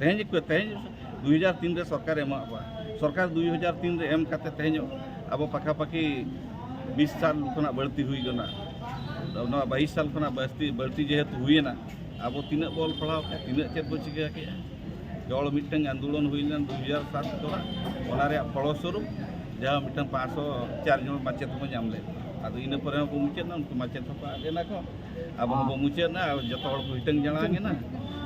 ᱛᱮᱦᱮᱧ ᱠᱚ, ᱛᱮᱦᱮᱧ ᱫᱩ ᱦᱟᱡᱟᱨ ᱛᱤᱱ ᱨᱮ ᱥᱚᱨᱠᱟᱨ ᱮᱢᱟᱜ ᱵᱚᱣᱟ᱾ ᱥᱚᱨᱠᱟᱨ ᱫᱩ ᱦᱟᱡᱟᱨ ᱛᱤᱱ ᱨᱮ ᱮᱢ ᱠᱟᱛᱮ ᱛᱮᱦᱮᱧ ᱟᱵᱚ ᱯᱟᱠᱷᱟ ᱯᱟᱠᱷᱤ ᱵᱤᱥ ᱥᱟᱞ ᱠᱷᱚᱱᱟᱜ ᱵᱟᱹᱲᱛᱤ ᱦᱩᱭ ᱠᱟᱱᱟ᱾ ᱱᱚᱣᱟ ᱵᱟᱭᱤᱥ ᱥᱟᱞ ᱠᱷᱚᱱᱟᱜ ᱵᱟᱹᱲᱛᱤ, ᱵᱟᱹᱲᱛᱤ ᱡᱮᱦᱮᱛᱩ ᱦᱩᱭᱮᱱᱟ, ᱟᱵᱚ ᱛᱤᱱᱟᱹᱜ ᱵᱚ ᱚᱞ ᱯᱟᱲᱦᱟᱣ ᱠᱮᱫᱼᱟ, ᱛᱤᱱᱟᱹᱜ ᱪᱮᱫ ᱵᱚ ᱪᱤᱠᱟᱹ ᱠᱮᱫᱼᱟ? ᱠᱮᱣᱚᱞ ᱢᱤᱫᱴᱟᱝ ᱟᱱᱫᱳᱞᱚᱱ ᱦᱩᱭ ᱞᱮᱱᱟ ᱫᱩ ᱦᱟᱡᱟᱨ ᱥᱟᱛ ᱠᱷᱚᱱᱟᱜ, ᱚᱱᱟ ᱨᱮᱭᱟᱜ ᱯᱷᱚᱞᱚᱥᱚᱨᱩᱯ ᱡᱟᱦᱟᱸ ᱢᱤᱫᱴᱟᱝ ᱯᱟᱸᱪᱥᱚ ᱪᱟᱨ ᱡᱚᱱ ᱢᱟᱪᱮᱛ ᱵᱚ ᱧᱟᱢ ᱞᱮᱫ ᱠᱚᱣᱟ᱾ ᱟᱫᱚ ᱤᱱᱟᱹ ᱯᱚᱨᱮ ᱦᱚᱸᱠᱚ ᱢᱩᱪᱟᱹᱫ ᱮᱱᱟ, ᱩᱱᱠᱩ ᱢᱟᱪᱮᱛ ᱦᱚᱸᱠᱚ ᱟᱫ ᱮᱱᱟ ᱠᱚ, ᱟᱵᱚ ᱦᱚᱸᱵᱚ ᱢᱩᱪᱟᱹᱫ ᱮᱱᱟ, ᱟᱨ ᱡᱚᱛᱚ ᱦᱚᱲ ᱠᱚ ᱦᱤᱴᱟᱹᱝ ᱡᱟᱲᱟᱝ ᱮᱱᱟ᱾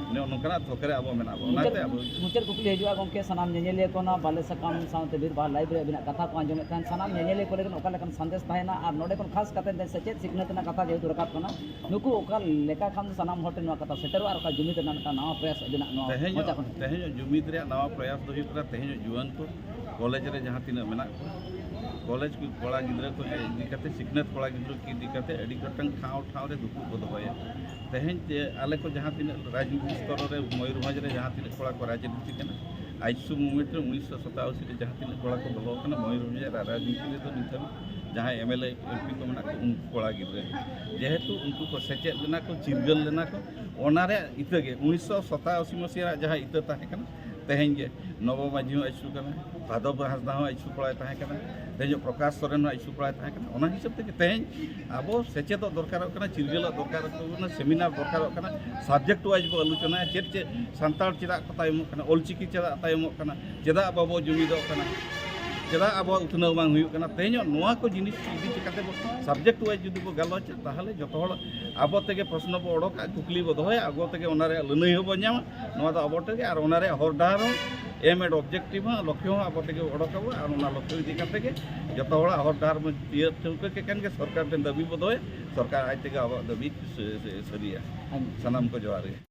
ᱱᱚᱜᱼᱚ ᱱᱚᱝᱠᱟᱱᱟᱜ ᱛᱷᱚᱠ ᱨᱮ ᱟᱵᱚ ᱢᱮᱱᱟᱜ ᱵᱚᱱᱟ᱾ ᱚᱱᱟᱛᱮ ᱟᱵᱚ ᱢᱩᱪᱟᱹᱫ ᱠᱩᱠᱞᱤ ᱦᱤᱡᱩᱜᱼᱟ ᱜᱚᱢᱠᱮ, ᱥᱟᱱᱟᱢ ᱧᱮᱧᱮᱞᱤᱭᱟᱹ ᱠᱚ ᱚᱱᱟ ᱵᱟᱞᱮ ᱥᱟᱠᱟᱢ ᱥᱟᱶᱛᱮ ᱵᱤᱨ ᱵᱟᱦᱟ ᱞᱟᱭᱤᱵᱷ ᱨᱮ ᱟᱹᱵᱤᱱᱟᱜ ᱠᱟᱛᱷᱟ ᱠᱚ ᱟᱸᱡᱚᱢᱮᱫ ᱛᱟᱦᱮᱱ, ᱥᱟᱱᱟᱢ ᱧᱮᱧᱮᱞᱤᱭᱟᱹ ᱠᱚ ᱞᱟᱹᱜᱤᱫ ᱚᱠᱟ ᱞᱮᱠᱟᱱ ᱥᱟᱸᱫᱮᱥ ᱛᱟᱦᱮᱱᱟ? ᱟᱨ ᱱᱚᱰᱮ ᱠᱷᱚᱱ ᱠᱷᱟᱥ ᱠᱟᱛᱮ ᱥᱮᱪᱮᱫ ᱥᱤᱠᱷᱱᱟᱹᱛ ᱨᱮᱱᱟᱜ ᱠᱟᱛᱷᱟ ᱡᱮᱦᱮᱛᱩ ᱨᱟᱠᱟᱵ ᱠᱟᱱᱟ, ᱱᱩᱠᱩ ᱚᱠᱟ ᱞᱮᱠᱟ ᱠᱷᱟᱱ ᱥᱟᱱᱟᱢ ᱦᱚᱲ ᱴᱷᱮᱱ ᱱᱚᱣᱟ ᱠᱟᱛᱷᱟ ᱥᱮᱴᱮᱨᱚᱜᱼᱟ ᱟᱨ ᱚᱠᱟ ᱡᱩᱢᱤᱫ ᱨᱮᱱᱟᱜ ᱢᱤᱫᱴᱟᱝ ᱱᱟᱣᱟ ᱯᱨᱚᱭᱟᱥ ᱟᱹᱵᱤᱱᱟᱜ ᱱᱚᱣᱟ ᱢᱚᱪᱟ ᱠᱷᱚᱱ? ᱛᱮᱦᱮᱧᱟᱜ ᱡᱩᱢᱤᱫ ᱨᱮᱭᱟᱜ ᱱᱟᱣᱟ ᱯᱨᱚᱭᱟᱥ ᱫᱚ ᱦᱩᱭᱩᱜ ᱠᱟᱱᱟ, ᱛᱮᱦᱮᱧᱟᱜ ᱡᱩᱣᱟᱹᱱ ᱠᱚ ᱠᱚᱞᱮᱡᱽ ᱨᱮ ᱡᱟᱦᱟᱸ ᱛᱤᱱᱟᱹᱜ ᱢᱮᱱᱟᱜ ᱠᱚᱣᱟ, ᱠᱚᱞᱮᱡᱽ ᱠᱚ ᱠᱚᱲᱟ ᱜᱤᱫᱽᱨᱟᱹ ᱠᱚ ᱤᱫᱤ ᱠᱟᱛᱮ, ᱥᱤᱠᱷᱱᱟᱹᱛ ᱠᱚᱲᱟ ᱜᱤᱫᱽᱨᱟᱹ ᱠᱚ ᱤᱫᱤ ᱠᱟᱛᱮ ᱟᱹᱰᱤ ᱜᱚᱴᱟᱝ ᱴᱷᱟᱶ ᱴᱷᱟᱶ ᱨᱮ ᱫᱩᱯᱲᱩᱵ ᱠᱚ ᱫᱚᱦᱚᱭᱟ᱾ ᱛᱮᱦᱮᱧ ᱡᱮ ᱟᱞᱮ ᱠᱚ ᱡᱟᱦᱟᱸ ᱛᱤᱱᱟᱹᱜ ᱨᱟᱡᱽᱱᱤᱛᱤ ᱥᱛᱚᱨ ᱨᱮ ᱢᱚᱭᱩᱨᱵᱷᱚᱸᱡᱽ ᱨᱮ ᱡᱟᱦᱟᱸ ᱛᱤᱱᱟᱹᱜ ᱠᱚᱲᱟ ᱠᱚ ᱨᱟᱡᱽᱱᱤᱛᱤ ᱠᱟᱱᱟ, ᱟᱡᱥᱩ ᱢᱩᱵᱷᱢᱮᱱᱴ ᱨᱮ ᱩᱱᱤᱥᱥᱚ ᱥᱟᱛᱟᱥᱤ ᱨᱮ ᱡᱟᱦᱟᱸ ᱛᱤᱱᱟᱹᱜ ᱠᱚᱲᱟ ᱠᱚ ᱵᱚᱞᱚ ᱟᱠᱟᱱᱟ ᱢᱚᱭᱩᱨᱵᱷᱚᱸᱡᱽ ᱨᱮᱭᱟᱜ ᱨᱟᱡᱽᱱᱤᱛᱤ ᱨᱮᱫᱚ, ᱱᱤᱛ ᱦᱟᱹᱵᱤᱡ ᱡᱟᱦᱟᱸᱭ M L A M P ᱠᱚ ᱢᱮᱱᱟᱜ ᱠᱚ, ᱩᱱᱠᱩ ᱠᱚᱲᱟ ᱜᱤᱫᱽᱨᱟᱹ, ᱡᱮᱦᱮᱛᱩ ᱩᱱᱠᱩ ᱠᱚ ᱥᱮᱪᱮᱫ ᱞᱮᱱᱟ ᱠᱚ, ᱪᱤᱨᱜᱟᱹᱞ ᱞᱮᱱᱟ ᱠᱚ, ᱚᱱᱟ ᱨᱮᱭᱟᱜ ᱤᱛᱟᱹ ᱜᱮ ᱩᱱᱤᱥᱥᱚ ᱥᱟᱛᱟᱥᱤ ᱢᱟᱹᱥᱤᱦᱟ ᱨᱮᱭᱟᱜ ᱡᱟᱦᱟᱸ ᱤᱛᱟᱹ ᱛᱟᱦᱮᱸ ᱠᱟᱱᱟ, ᱛᱮᱦᱮᱧ ᱜᱮ ᱱᱚᱵᱚ ᱢᱟᱹᱡᱷᱤ ᱦᱚᱸ ᱟᱡᱥᱩ ᱠᱟᱱᱟ, ᱵᱷᱟᱫᱚᱵ ᱦᱟᱸᱥᱫᱟ ᱦᱚᱸ ᱟᱡᱥᱩ ᱠᱚᱲᱟᱭ ᱛᱟᱦᱮᱸ ᱠᱟᱱᱟ, ᱛᱮᱦᱮᱧ ᱯᱨᱚᱠᱟᱥ ᱥᱚᱨᱮᱱ ᱦᱚᱸ ᱟᱡᱥᱩ ᱠᱚᱲᱟᱭ ᱛᱟᱦᱮᱸ ᱠᱟᱱᱟ᱾ ᱚᱱᱟ ᱦᱤᱥᱟᱹᱵ ᱛᱮᱜᱮ ᱛᱮᱦᱮᱧ ᱟᱵᱚ ᱥᱮᱪᱮᱫᱚᱜ ᱫᱚᱨᱠᱟᱨᱚᱜ ᱠᱟᱱᱟ, ᱪᱤᱨᱜᱟᱹᱞᱚᱜ ᱫᱚᱨᱠᱟᱨᱚᱜ ᱠᱟᱱᱟ, ᱥᱮᱢᱤᱱᱟᱨ ᱫᱚᱨᱠᱟᱨᱚᱜ ᱠᱟᱱᱟ, ᱥᱟᱵᱡᱮᱠᱴ ᱣᱟᱭᱤᱡ ᱵᱚ ᱟᱞᱳᱪᱚᱱᱟᱭᱟ᱾ ᱪᱮᱫ ᱪᱮᱫ ᱥᱟᱱᱛᱟᱲ ᱪᱮᱫᱟᱜ ᱠᱚ ᱛᱟᱭᱚᱢᱚᱜ ᱠᱟᱱᱟ, ᱚᱞᱪᱤᱠᱤ ᱪᱮᱫᱟᱜ ᱛᱟᱭᱚᱢᱚᱜ ᱠᱟᱱᱟ, ᱪᱮᱫᱟᱜ ᱵᱟᱵᱚ ᱡᱩᱢᱤᱫᱚᱜ ᱠᱟᱱᱟ, ᱪᱮᱫᱟᱜ ᱟᱵᱚᱣᱟᱜ ᱩᱛᱱᱟᱹᱣ ᱵᱟᱝ ᱦᱩᱭᱩᱜ ᱠᱟᱱᱟ? ᱛᱮᱦᱮᱧᱚᱜ ᱱᱚᱣᱟ ᱠᱚ ᱡᱤᱱᱤᱥ ᱤᱫᱤ ᱠᱟᱛᱮ ᱵᱚ ᱥᱟᱵᱡᱮᱠᱴ ᱣᱟᱭᱤᱡ ᱡᱩᱫᱤ ᱵᱚ ᱜᱟᱞᱚᱪᱟ, ᱛᱟᱦᱚᱞᱮ ᱡᱚᱛᱚ ᱦᱚᱲ ᱟᱵᱚ ᱛᱮᱜᱮ ᱯᱨᱚᱥᱱᱚ ᱵᱚ ᱚᱰᱚᱠᱟ, ᱠᱩᱠᱞᱤ ᱵᱚ ᱫᱚᱦᱚᱭᱟ, ᱟᱵᱚ ᱛᱮᱜᱮ ᱚᱱᱟ ᱨᱮᱭᱟᱜ ᱞᱟᱹᱱᱟᱹᱭ ᱦᱚᱸᱵᱚ ᱧᱟᱢᱟ᱾ ᱱᱚᱣᱟ ᱫᱚ ᱟᱵᱚ ᱛᱮᱜᱮ, ᱟᱨ ᱚᱱᱟ ᱨᱮᱭᱟᱜ ᱦᱚᱨ ᱰᱟᱦᱟᱨ ᱦᱚᱸ, ᱮᱢ ᱮᱱᱰ ᱚᱵᱡᱮᱠᱴᱤᱵᱷ ᱦᱚᱸ, ᱞᱚᱠᱠᱷᱭᱚ ᱦᱚᱸ ᱟᱵᱚ ᱛᱮᱜᱮ ᱚᱰᱚᱠ ᱟᱵᱚ, ᱟᱨ ᱚᱱᱟ ᱞᱚᱠᱠᱷᱭᱚ ᱤᱫᱤ ᱠᱟᱛᱮ ᱜᱮ ᱡᱚᱛᱚ ᱦᱚᱲᱟᱜ ᱦᱚᱨ ᱰᱟᱦᱟᱨ ᱵᱚᱱ ᱛᱤᱭᱟᱹᱨ ᱴᱷᱟᱹᱣᱠᱟᱹ ᱠᱮᱫ ᱠᱷᱟᱱ ᱜᱮ ᱥᱚᱨᱠᱟᱨ ᱴᱷᱮᱱ ᱫᱟᱹᱵᱤ ᱵᱚ ᱫᱚᱦᱚᱭᱟ, ᱥᱚᱨᱠᱟᱨ ᱟᱡ ᱛᱮᱜᱮ ᱟᱵᱚᱣᱟᱜ ᱫᱟᱹᱵᱤ ᱥᱟᱹ-, ᱥᱟᱹ-, ᱥᱟᱹᱨᱤᱭᱟ᱾ ᱥᱟᱱᱟᱢ ᱠᱚ ᱡᱚᱦᱟᱨ ᱜᱮ᱾